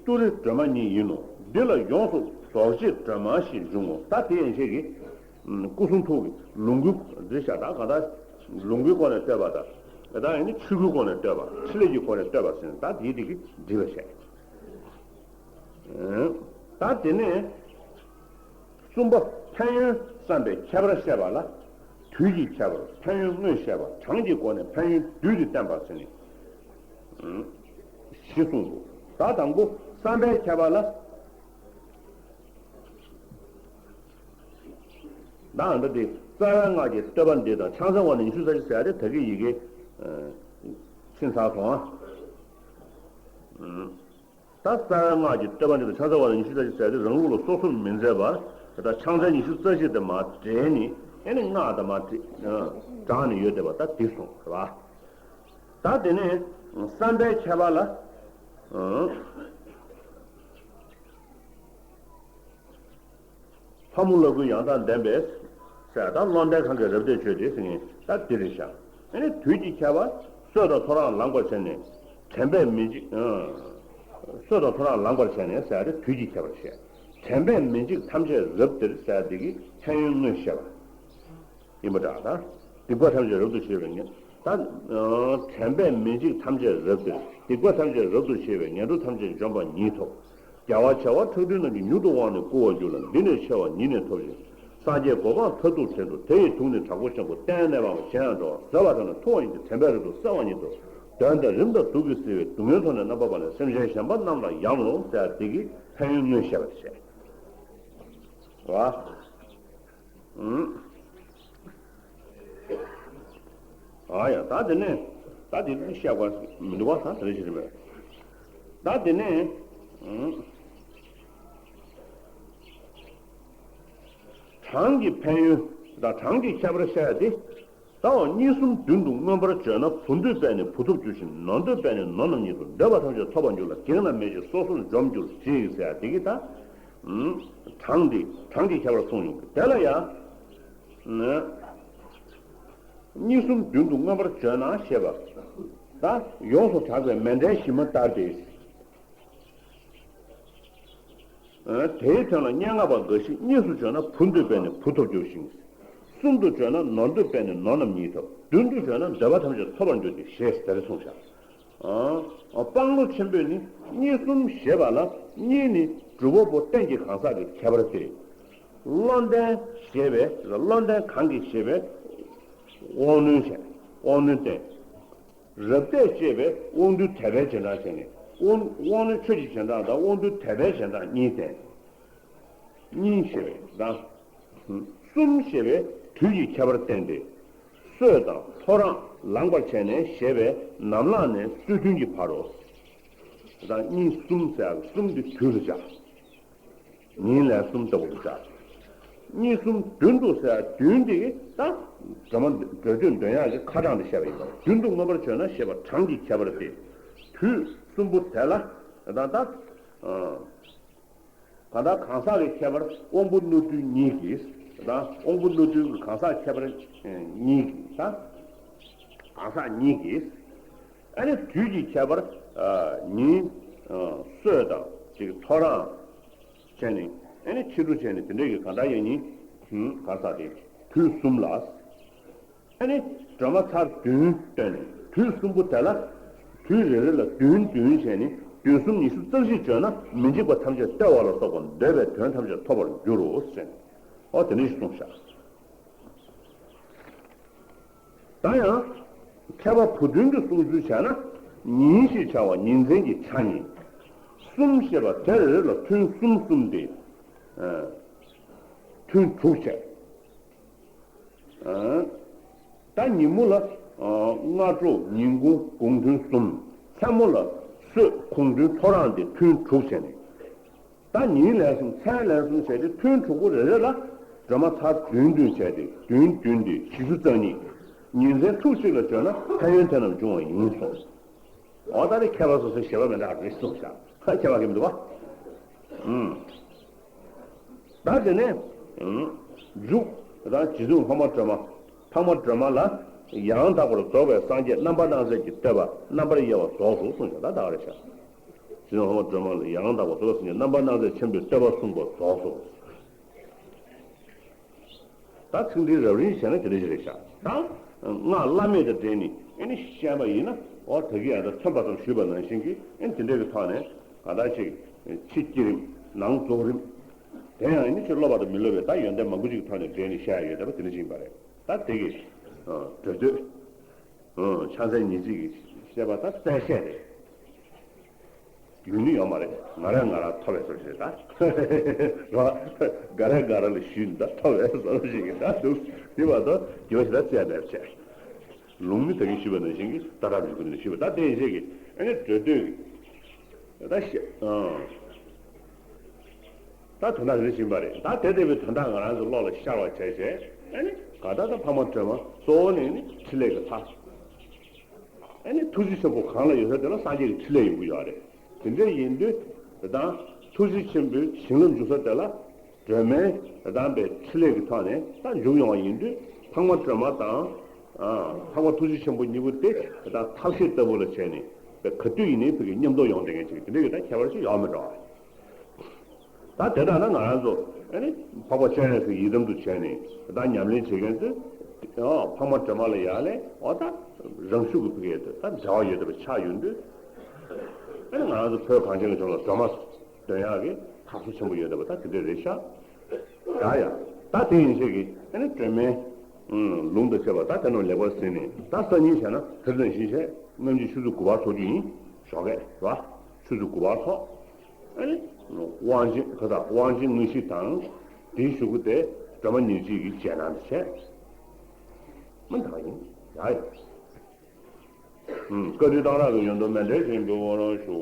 ཏུ་རེ་སྒྲོན་མ་ཉིད་ཡིན་ནོ། འདི་ལ་ཡོངས་སུ་རྫོགས་བྱེད་སྒྲོན་མ་ཞེས་འབྱུང་ངོ་། ད་དེ་ཡན་ཆད་ཀྱི། སྐུ་གསུང་ཐུགས་ཀྱི་ལོངས་སྐུ་འདི་ཤ་སྟག་ག་ད། ལོངས་སྐུའི་སྒོ་ནས་བསྟོད་པ་དང་། ད་ཡང་ནི་ཆོས་སྐུའི་སྒོ་ནས་བསྟོད་པ། ཕྲིན་ལས་ཀྱི་སྒོ་ནས་བསྟོད་པ་ཟེར་ནས་ད་དེའི་དེ་གི་འདྲི་བ་བྱས། ད་དེ་ནས། གསུམ་པ། ཕན་ཡོན་བསམ་པའི་ཁྱད་པར་བཤད་པ་ལ། དུས་ཀྱི་ཁྱད་པར་ཕན་ཡོན་དངོས་བཤད་པ། གྲངས་ཀྱི་སྒོ་ནས་ཕན་ཡོན་བསྡུས་ཏེ་བསྟན་པ་ཟེར་ནས། བཞི་གསུངས་འདུག་ད་དང་པོ་བསམ་པའི་ཁྱད་པར་ལ། ད་ཨ་འདྲ་དེ་རྩ་བའི་སྔགས་ཀྱི་བསྟོད་པ་འདི་དང་ཕྱག་མཚན་དབང་ནི་ཉི་ཤུ་རྩ་གཅིག་ཟེར་ཡ་དེ་ད་གི་ཡི་གེ་ཕྱིན་ཚར་སོང་ཨ། ད་རྩ་བའི་སྔགས་ཀྱི་བསྟོད་པ་འདི་དང་ཕྱག་མཚན་དབང་ནི་ཉི་ཤུ་རྩ་གཅིག་ཟེར་ཡ་དེ་རང་ལུགས་ལ་སོ་སོར་མི་མཛད་པར་དེ་ལྟར་ཕྱག་མཚན་ཉི་ཤུ་རྩ་གཅིག་དེ་མར་སྦྲེལ་ནས་ཨེ་ནི་སྔགས་དང་མར་སྦྲེལ་དྲངས་ནས་ཡོད་བསྡད་པ་ད་འདི་སོང་རེད་བ། ད་དེ་ནས་བསམ་པའི་ཁྱད་པར་ལ། ལྷ་མོ་ལ་ཀུན་ཡང་དག་ལྡན་པས། ཟེར་ད་བློ་ལྡན་གང་གིས་རབ་བསྟོད་བརྗོད་དེ་ཟེར་མཁན་ད་འདི་རེད་ཤག་ཨ་ནི་དུས་ཀྱི་ཁྱད་པར་སྲོད་དང་ཐོ་རངས་ལངས་པར་བྱས་ནས། དྲན་པས་མི་འཇིགས། སྲོད་དང་ཐོ་རངས་ལངས་པར་བྱས་ནས་ཟེར་ཏེ་དུས་ཀྱི་ཁྱད་པར་བཤད། དྲན་པས་མི་འཇིགས་ཐམས་ཅད་རབ་སྟེར་ཟེར་འདི་གི་ཕན་ཡོན་དངོས་བཤད་པ། ཡིན་པ་འདྲ་ད། སྡིག་པ་ཐམས་ཅད་རབ་ཏུ་ཞི་བའི་ངན། ད། དྲན་པས་མི་འཇིགས་ཐམས་ཅད་རབ་སྟེར། སྡིག་པ་ཐམས་ཅད་རབ་ཏུ་ཞི་བའི་ངན་འགྲོ་ཐམས་ཅད་འཇོམས་པ་ཉིད་ཐོབ། རྒྱལ་བ་བྱེ་བ་ཕྲག་བདུན་རྣམས་ཀྱིས་མྱུར་དུ་དབང་ནི་བསྐུར་བར་འགྱུར་ལ། འདི་ནས་ཆེ་བ་ཉིད་ནི་ཐོབ་ཅིང་། སངས་རྒྱས་གོ་འཕང་མཐར་ཐུག་དྲན་དུ། དེ་ཡི་དུག་ནི་དྲག་པོ་ཆེན་པོ། གཏན་ནས་མ་བྱས་ཡང་འགྲོ་བ། ཟོས་པ་དེ་ནི་འཐུང་བ་ཡིན་ཏེ། དྲན་པས་རབ་ཏུ་གསལ་བ་ཉིད་དོ། གདོན་དང་རིམས་དང་དུག་གིས་གཟིར་བའི། སྡུག་བསྔལ་མཐོང་ནས་རྣམ་པར་སྤངས་ནས། སེམས་ཅན་གཞན་པ་རྣམས་ལ་ཡང་རུང་། ཟེར་འདི་གི་ཕན་ཡོན་དངོས་བཤད་པར་བཤད། ཨ་ཡ་ད་དེ་ནས་ད་དེ་ནས་བཤད་པ་མི་འདུག་བ། ད་དེ་རེ་ཞིག་རེད་པས། ད་དེ་ནས་གྲངས་ཀྱི་ཕན་ཡོན་དང་གྲངས་ཀྱི་ཁྱད་པར་བཤད་ཡ་དེ། ད་འོ་གཉིས་གསུམ་བདུན་དུ་མངོན་པར་བརྗོད་ན། བུ་འདོད་པས་ནི་བུ་ཐོབ་འགྱུར་ཞིང་། ནོར་འདོད་པས་ནི་ནོར་རྣམས་ཉིད་དོ། འདོད་པ་ཐམས་ཅད་ཐོབ་པར་འགྱུར་ལ། བགེགས་རྣམས་མེད་ཅིང་སོ་སོར་འཇོམས་འགྱུར་ཅིག་ཟེར་ཡ་དེ་གི་ད། གྲངས་འདི་གྲངས་ཀྱི་ཁྱད་པར་གསུངས་ཡོང་གི་དེ་ལ་ཡང་། གཉིས་གསུམ་བདུན་དུ་མངོན་པར་བརྗོད་ན་ཞེས་པ། ད་ཡོངས་སུ་གྲགས་པའི་མཎྜལ་བཞི་མ་ལྟར་ཏེ། དེའི་དོན་ལ་སྙན་ངག་པ་འགའ་ཞིག་གཉིས་སུ་བརྗོད་ན་བུ་འདོད་པས་ནི་བུ་ཐོབ་འགྱུར་ཞིང་། གསུམ་དུ་བརྗོད་ན་ནོར་འདོད་པས་ནི་ནོར་རྣམས་ཉིད་ཐོབ། བདུན་དུ་བརྗོད་ན་འདོད་པ་ཐམས་ཅད་ཐོབ་པར་འགྱུར་ཏེ་ཞེས་དེར་གསུངས་ཤག་ཨ། དཔང་ལོ་ཆེན་པོས་ནི་གཉིས་གསུམ་ཞེས་པ་ལ་གཉིས་ནི་སྒྲུབ་པ་པོ་རྟེན་གྱི་གང་ཟག་གི་ཁྱད་པར་ཏེ། བློ་ལྡན་ཞེས་པས་བློ་ལྡན་གང་གིས་ཞེས་པས་དབང་རྣོན་བྱས། དབང་རྣོན་བསྟན། རབ་གཏད་ཅེས་པས་དབང་རྟུལ་དད་པའི་རྗེས་འབྲང་བྱས་ནས་དབང་དབང་རྣོན་ཆོས་ཀྱི་རྗེས་འབྲང་དང་དབང་རྟུལ་དད་པའི་རྗེས་འབྲང་གཉིས་བསྟན། གཉིས་ཞེས་པས་དང་། གསུམ་ཞེས་པས་དུས་ཀྱི་ཁྱད་པར་བསྟན་ཏེ། སྲོད་དང་ཐོ་རངས་ལངས་པར་བྱས་ནས་ཞེས་པས་ནམ་ལངས་ནས་སྲོད་ཐུན་གྱི་བར་རོ། དང་གཉིས་གསུམ་ཟེར་ཡག་གསུམ་འདི་དུས་ལ་བྱ། ཉིན་ལན་གསུམ་ལྟ་བུ་ལ་བྱ། གཉིས་གསུམ་བདུན་དུ་ཟེར་ཡག་བདུན་འདི་ད་སྒྲོལ་མ་འགྲོ་དུས་འདོན་ཡག་གི་ཁ་གྲངས་འདི་བཤད་པ་ཡིན་པ། བདུན་དུ་མངོན་པར་བརྗོད་ན་ཞེས་པ་གྲངས་ཀྱི་ཁྱད་པར་ཏེ། དུས་གསུམ་པོ་དེ་ལ་ད་ད། གང་ལྟར་གང་ཟག་གི་ཁྱད་པར་དབང་པོ་རྣོ་རྟུལ་གཉིས་ཀྱིས་དང་དབང་པོ་རྣོ་རྟུལ་གྱི་གང་ཟག་ཁྱད་པར་གཉིས་ཀྱིས་དང་། གང་ཟག་གཉིས་ཀྱིས། ཨ་ནི་དུས་ཀྱི་ཁྱད་པར་ཉིན་སྲོད་དང་ཅིག་ཐོ་རངས་བྱས་ནས་ཨ་ནི་ཕྱི་དྲོ་བྱས་ནས་དེ་འདྲས་ཀྱི་གང་ལྟར་ཡང་ཉིན་ ཨུམ། ག་རེ་ཟེར་དེ། དུས་གསུམ་ལ། ཨ་ནི་སྒྲོལ་མ་ཚར་བདུན་བཏོན་ནས། དུས་གསུམ་པོ་དེ་ལ། དུས་རེ་རེ་ལ་བདུན་བདུན་བྱས་ནས། བདུན་གསུམ་ཉི་ཤུ་རྩ་བཞི་བརྗོད་ན། མི་འཇིགས་པ་ཐམས་ཅད་བཏོལ་བ་ལ་སོགས་པ། འདོད་པའི་དོན་ཐམས་ཅད་ཐོབ་པར་འགྱུར་རོ་ཟེར་ནས། ཨོ་དེ་འདྲ་ཞིག་གསུངས་བཞག། ད་ཡང་མཁས་པ་བུ་སྟོན་གྱིས་གསུང་ཚུལ་བྱས་ན། ཉིན་ཞེས་བྱ་བ་ཉིན་མཚན་གྱི་ཆ་གཉིས། གསུམ་ཞེས་པ་དེ་རེ་རེ་ལ་ཐུན་གསུམ་གསུམ་སྟེ། ཨ། ཐུན་དྲུག་བྱས། ཨ། ད་ཉིན་མོ་ལ། ཨ། སྔ་དྲོ་ཉིན་གུང་དགོང་ཐུན་གསུམ། མཚན་མོ་ལ་སྲོད་དགོང་ཐུན་ཐོ་རངས་ཏེ་ཐུན་དྲུག་བྱས་ནས། ད་ཉིན་ལན་གསུམ་མཚན་ལན་གསུམ་བྱས་ཏེ་ཐུན་དྲུག་པོ་རེ་རེ་ལ་སྒྲོལ་མ་ཚར་བདུན་བདུན་བྱས་ཏེ་བདུན་བདུན་ཏེ་བཞི་བཅུ་རྩ་གཉིས། ཉིན་མཚན་ཐུག་གཅིག་ལ་བརྗོད་ན་ཕན་ཡོན་དེ་རྣམས་འབྱུང་བ་ཡིན་གསུངས། འོ་ད་ནི་མཁས་པ་སོ་སོའི་བཞེད་པ་མི་འདྲ་བ་རེ་གསུངས་བཞག། ཁྱད་པར་གྱི་མི་འདུག་བ། ཨུམ། ད་དེ་ནས། ཨུམ། མཇུག་ད་རྗེ་བཙུན་འཕགས་མ་སྒྲོལ་མ། འཕགས་མ་སྒྲོལ་མ་ལ་ཡང་དག་པར་རྫོགས་པའི་སངས་རྒྱས་རྣམ་པར་སྣང་མཛད་ཀྱི་བསྟོད་པ་རྣམ་པར་དབྱེ་བ་རྫོགས་སོ་གསུངས་བཞག། ད་ད་ག་རེ་བཞག། རྗེ་བཙུན་འཕགས་མ་སྒྲོལ་མ་ལ་ཡང་དག་པར་རྫོགས་པའི་སངས་རྒྱས་རྣམ་པར་སྣང་མཛད་ཆེན་པོའི་བསྟོད་པ་གསུངས་པ་རྫོགས་སོ། ད་ཚིག་འགྲེལ་རབ་རིམ་བྱས་ན་དེ་འདྲ་ཞིག་རེད་ཤག། ད་སྔགས་བླ་མེད་དང་འབྲེལ་ནས་ཨེ་ནི་བཤད་པ་ཡིན་ན། འོ་ད་གིན་ཡང་ད་ཐོན་པ་ཙམ་ཞུས་པ་ནང་བཞིན་གྱི་ཨེ་ནི་དེ་འདྲ་གི་ཐོག་ནས་ག་འདྲ་ཞིག་ཕྱི་བསྐྱེད་རིམ་ནང་རྫོགས་རིམ། དེ་ཡང་ཨེ་ནི་ཕྱི་སློབ་པ་དང་མི་སློབ་པའི་ད་ཡོན་ཏན་མང་པོ་ཅིག་གི་ཐོག་ནས་འབྲེལ་ནས་བཤད་ཡ་ཡོད་བསྡད་པ་དེ་འདྲ་ཞིག་ཡིན་པ་རེད། ད་དེ་གི་འགྲོ་འདོད། ཕྱག་འཚལ་ཉེར་གཅིག་གི་བཤད་པ་ད་གསལ་བཤད་རེད། རྒྱུན་ནི་ཡོད་མ་རེད། ང་རང་ང་རང་ཐོབ་པའི་བཟོ་ཞིག་རེད་ད། རེད་བ། འགའ་རེ་འགའ་རེ་ལ་ཞུས་ནས་ད་ཐོབ་པའི་བཟོ་ཞིག་གི་ད་འདུག། དེ་བར་དུ་དགེ་བ་ཞིག་ད་བཙལ་བསྡད་བྱས། ལུང་ནི་ད་གིན་ཞུས་པ་ནང་བཞིན་གྱི་ད་ལྟ་རིང་པོ་ནས་ཞུས་པ་ད་དེ་ཡིན་ཞེས་ཀྱི་ཨ་ནི་འགྲོ་འདོད་ཀྱི་ད་བཤད་ཨང་། ད་དོན་དག་རེ་བཞིན་པ་རེད། ད་དེ་ལྟ་བུའི་དོན་དག་ང་རང་ཚོ་བློ་ལ་ཤར་བ་བྱས་བྱས་ཨ་ནི་ག་ད་ད་འཕགས་མ་སྒྲོལ་མ་གཙོ་བོ་ནི་ནི་ཕྲིན་ལས་ཀྱི་མཐའ། ཨ་ནི་ཐུགས་རྗེ་ཆེན་པོ་གང་ལ་ཡོད་ས་དེ་ལ་སངས་རྒྱས་ཀྱི་ཕྲིན་ལས་ཡོང་གི་ཡོད་རེད། དེ་འདྲ་ཡིན་དུས་དེ་དང་ཐུགས་རྗེ་ཆེན་པོའི་བྱིན་རླབས་འཇུག་ས་དེ་ལ་སྒྲོལ་མའི་དེ་དང་པའི་ཕྲིན་ལས་ཀྱི་ཐོག་ནས་ད་འཇུག་ཡོང་བ་ཡིན་དུས་འཕགས་མ་སྒྲོལ་མ་དང་། ཨ། འཕགས་མ་ཐུགས་རྗེ་ཆེན་པོ་གཉིས་པོ་དེ་དེ་དང་ཐབས་ཤེས་ལྟ་བུ་ལ་བྱས་ནས་ག་དུས་ཡིན་ནའི་ཕ་གི་མཉམ་དུ་ཡོང་བསྡད་མཁན་ཅིག་དེ་འདྲ་གི་ད་ཁྱད་པར་ཅིག་ཡོད་མི་འགྲོ་བ། ད་དེ་ལྟར་ན་ང་རང་ཚོ་ཨ་ནི་འཕགས་པ་སྤྱན་རས་གཟིགས་ཡི་དམ་དུ་བྱས་ནས་ད་ཉམས་ལེན་བྱེད་མཁན་ཚོས་འཕགས་མ་སྒྲོལ་མ་ལ་ཡར་ལས་འོ་ད་རང་ཤུགས་ཀྱིས་ཕ་གི་ད་འབྲེལ་བ་ཡོད་བསྡད་པ་ཆགས་ཡོང་དུས། ཨ་ནི་ང་རང་ཚོ་བོད་གངས་ཅན་གྱི་ལྗོངས་ལ་སྒྲོལ་མ་འདོན་ཡག་གི་ཐབས་ཤུགས་ཆེན་པོ་ཡོད་བསྡད་པ་ད་དེ་འདྲ་རེད་ཤག། ཡ་ཡ། ད་དེ་ཡིན་ཞེས་ཀྱི་ཨ་ནི་སྒྲོལ་མའི་ལུང་དང་བཅས་པ་ད་དེ་རྣམས་ལེགས་པར་ཟིན་ནས་ད་སང་ཉིན་བྱས་ན་དེ་ཙམ་ཞིག་བྱས་སྔ་ཕྱི་ཆུ་ཚོད་དགུ་པར་ཚོགས་རྒྱུ་ཡིན། ཞོགས་ཀས་རེད་བ། ཆུ་ཚོད་དགུ་པར་ཚོགས། ཨ་ནི། དབང་ཆེན་ཁ་ད་དབང་ཆེན་དངོས་གཞི་དང་། དེའི་གཞུག་གུ་དེ་སྒྲོལ་མ་ཉེར་གཅིག་གི་རྗེས་གནང་དུ་བྱས། མི་འདྲ་བ་ཡིན། ཡ་ཡ། ཨུམ། བཀའ་དྲིན་གཏང་རག་གི་ཡོན་དུ་མཎྜལ་ཆེན་པོའི་དབང་རང་ཞུ།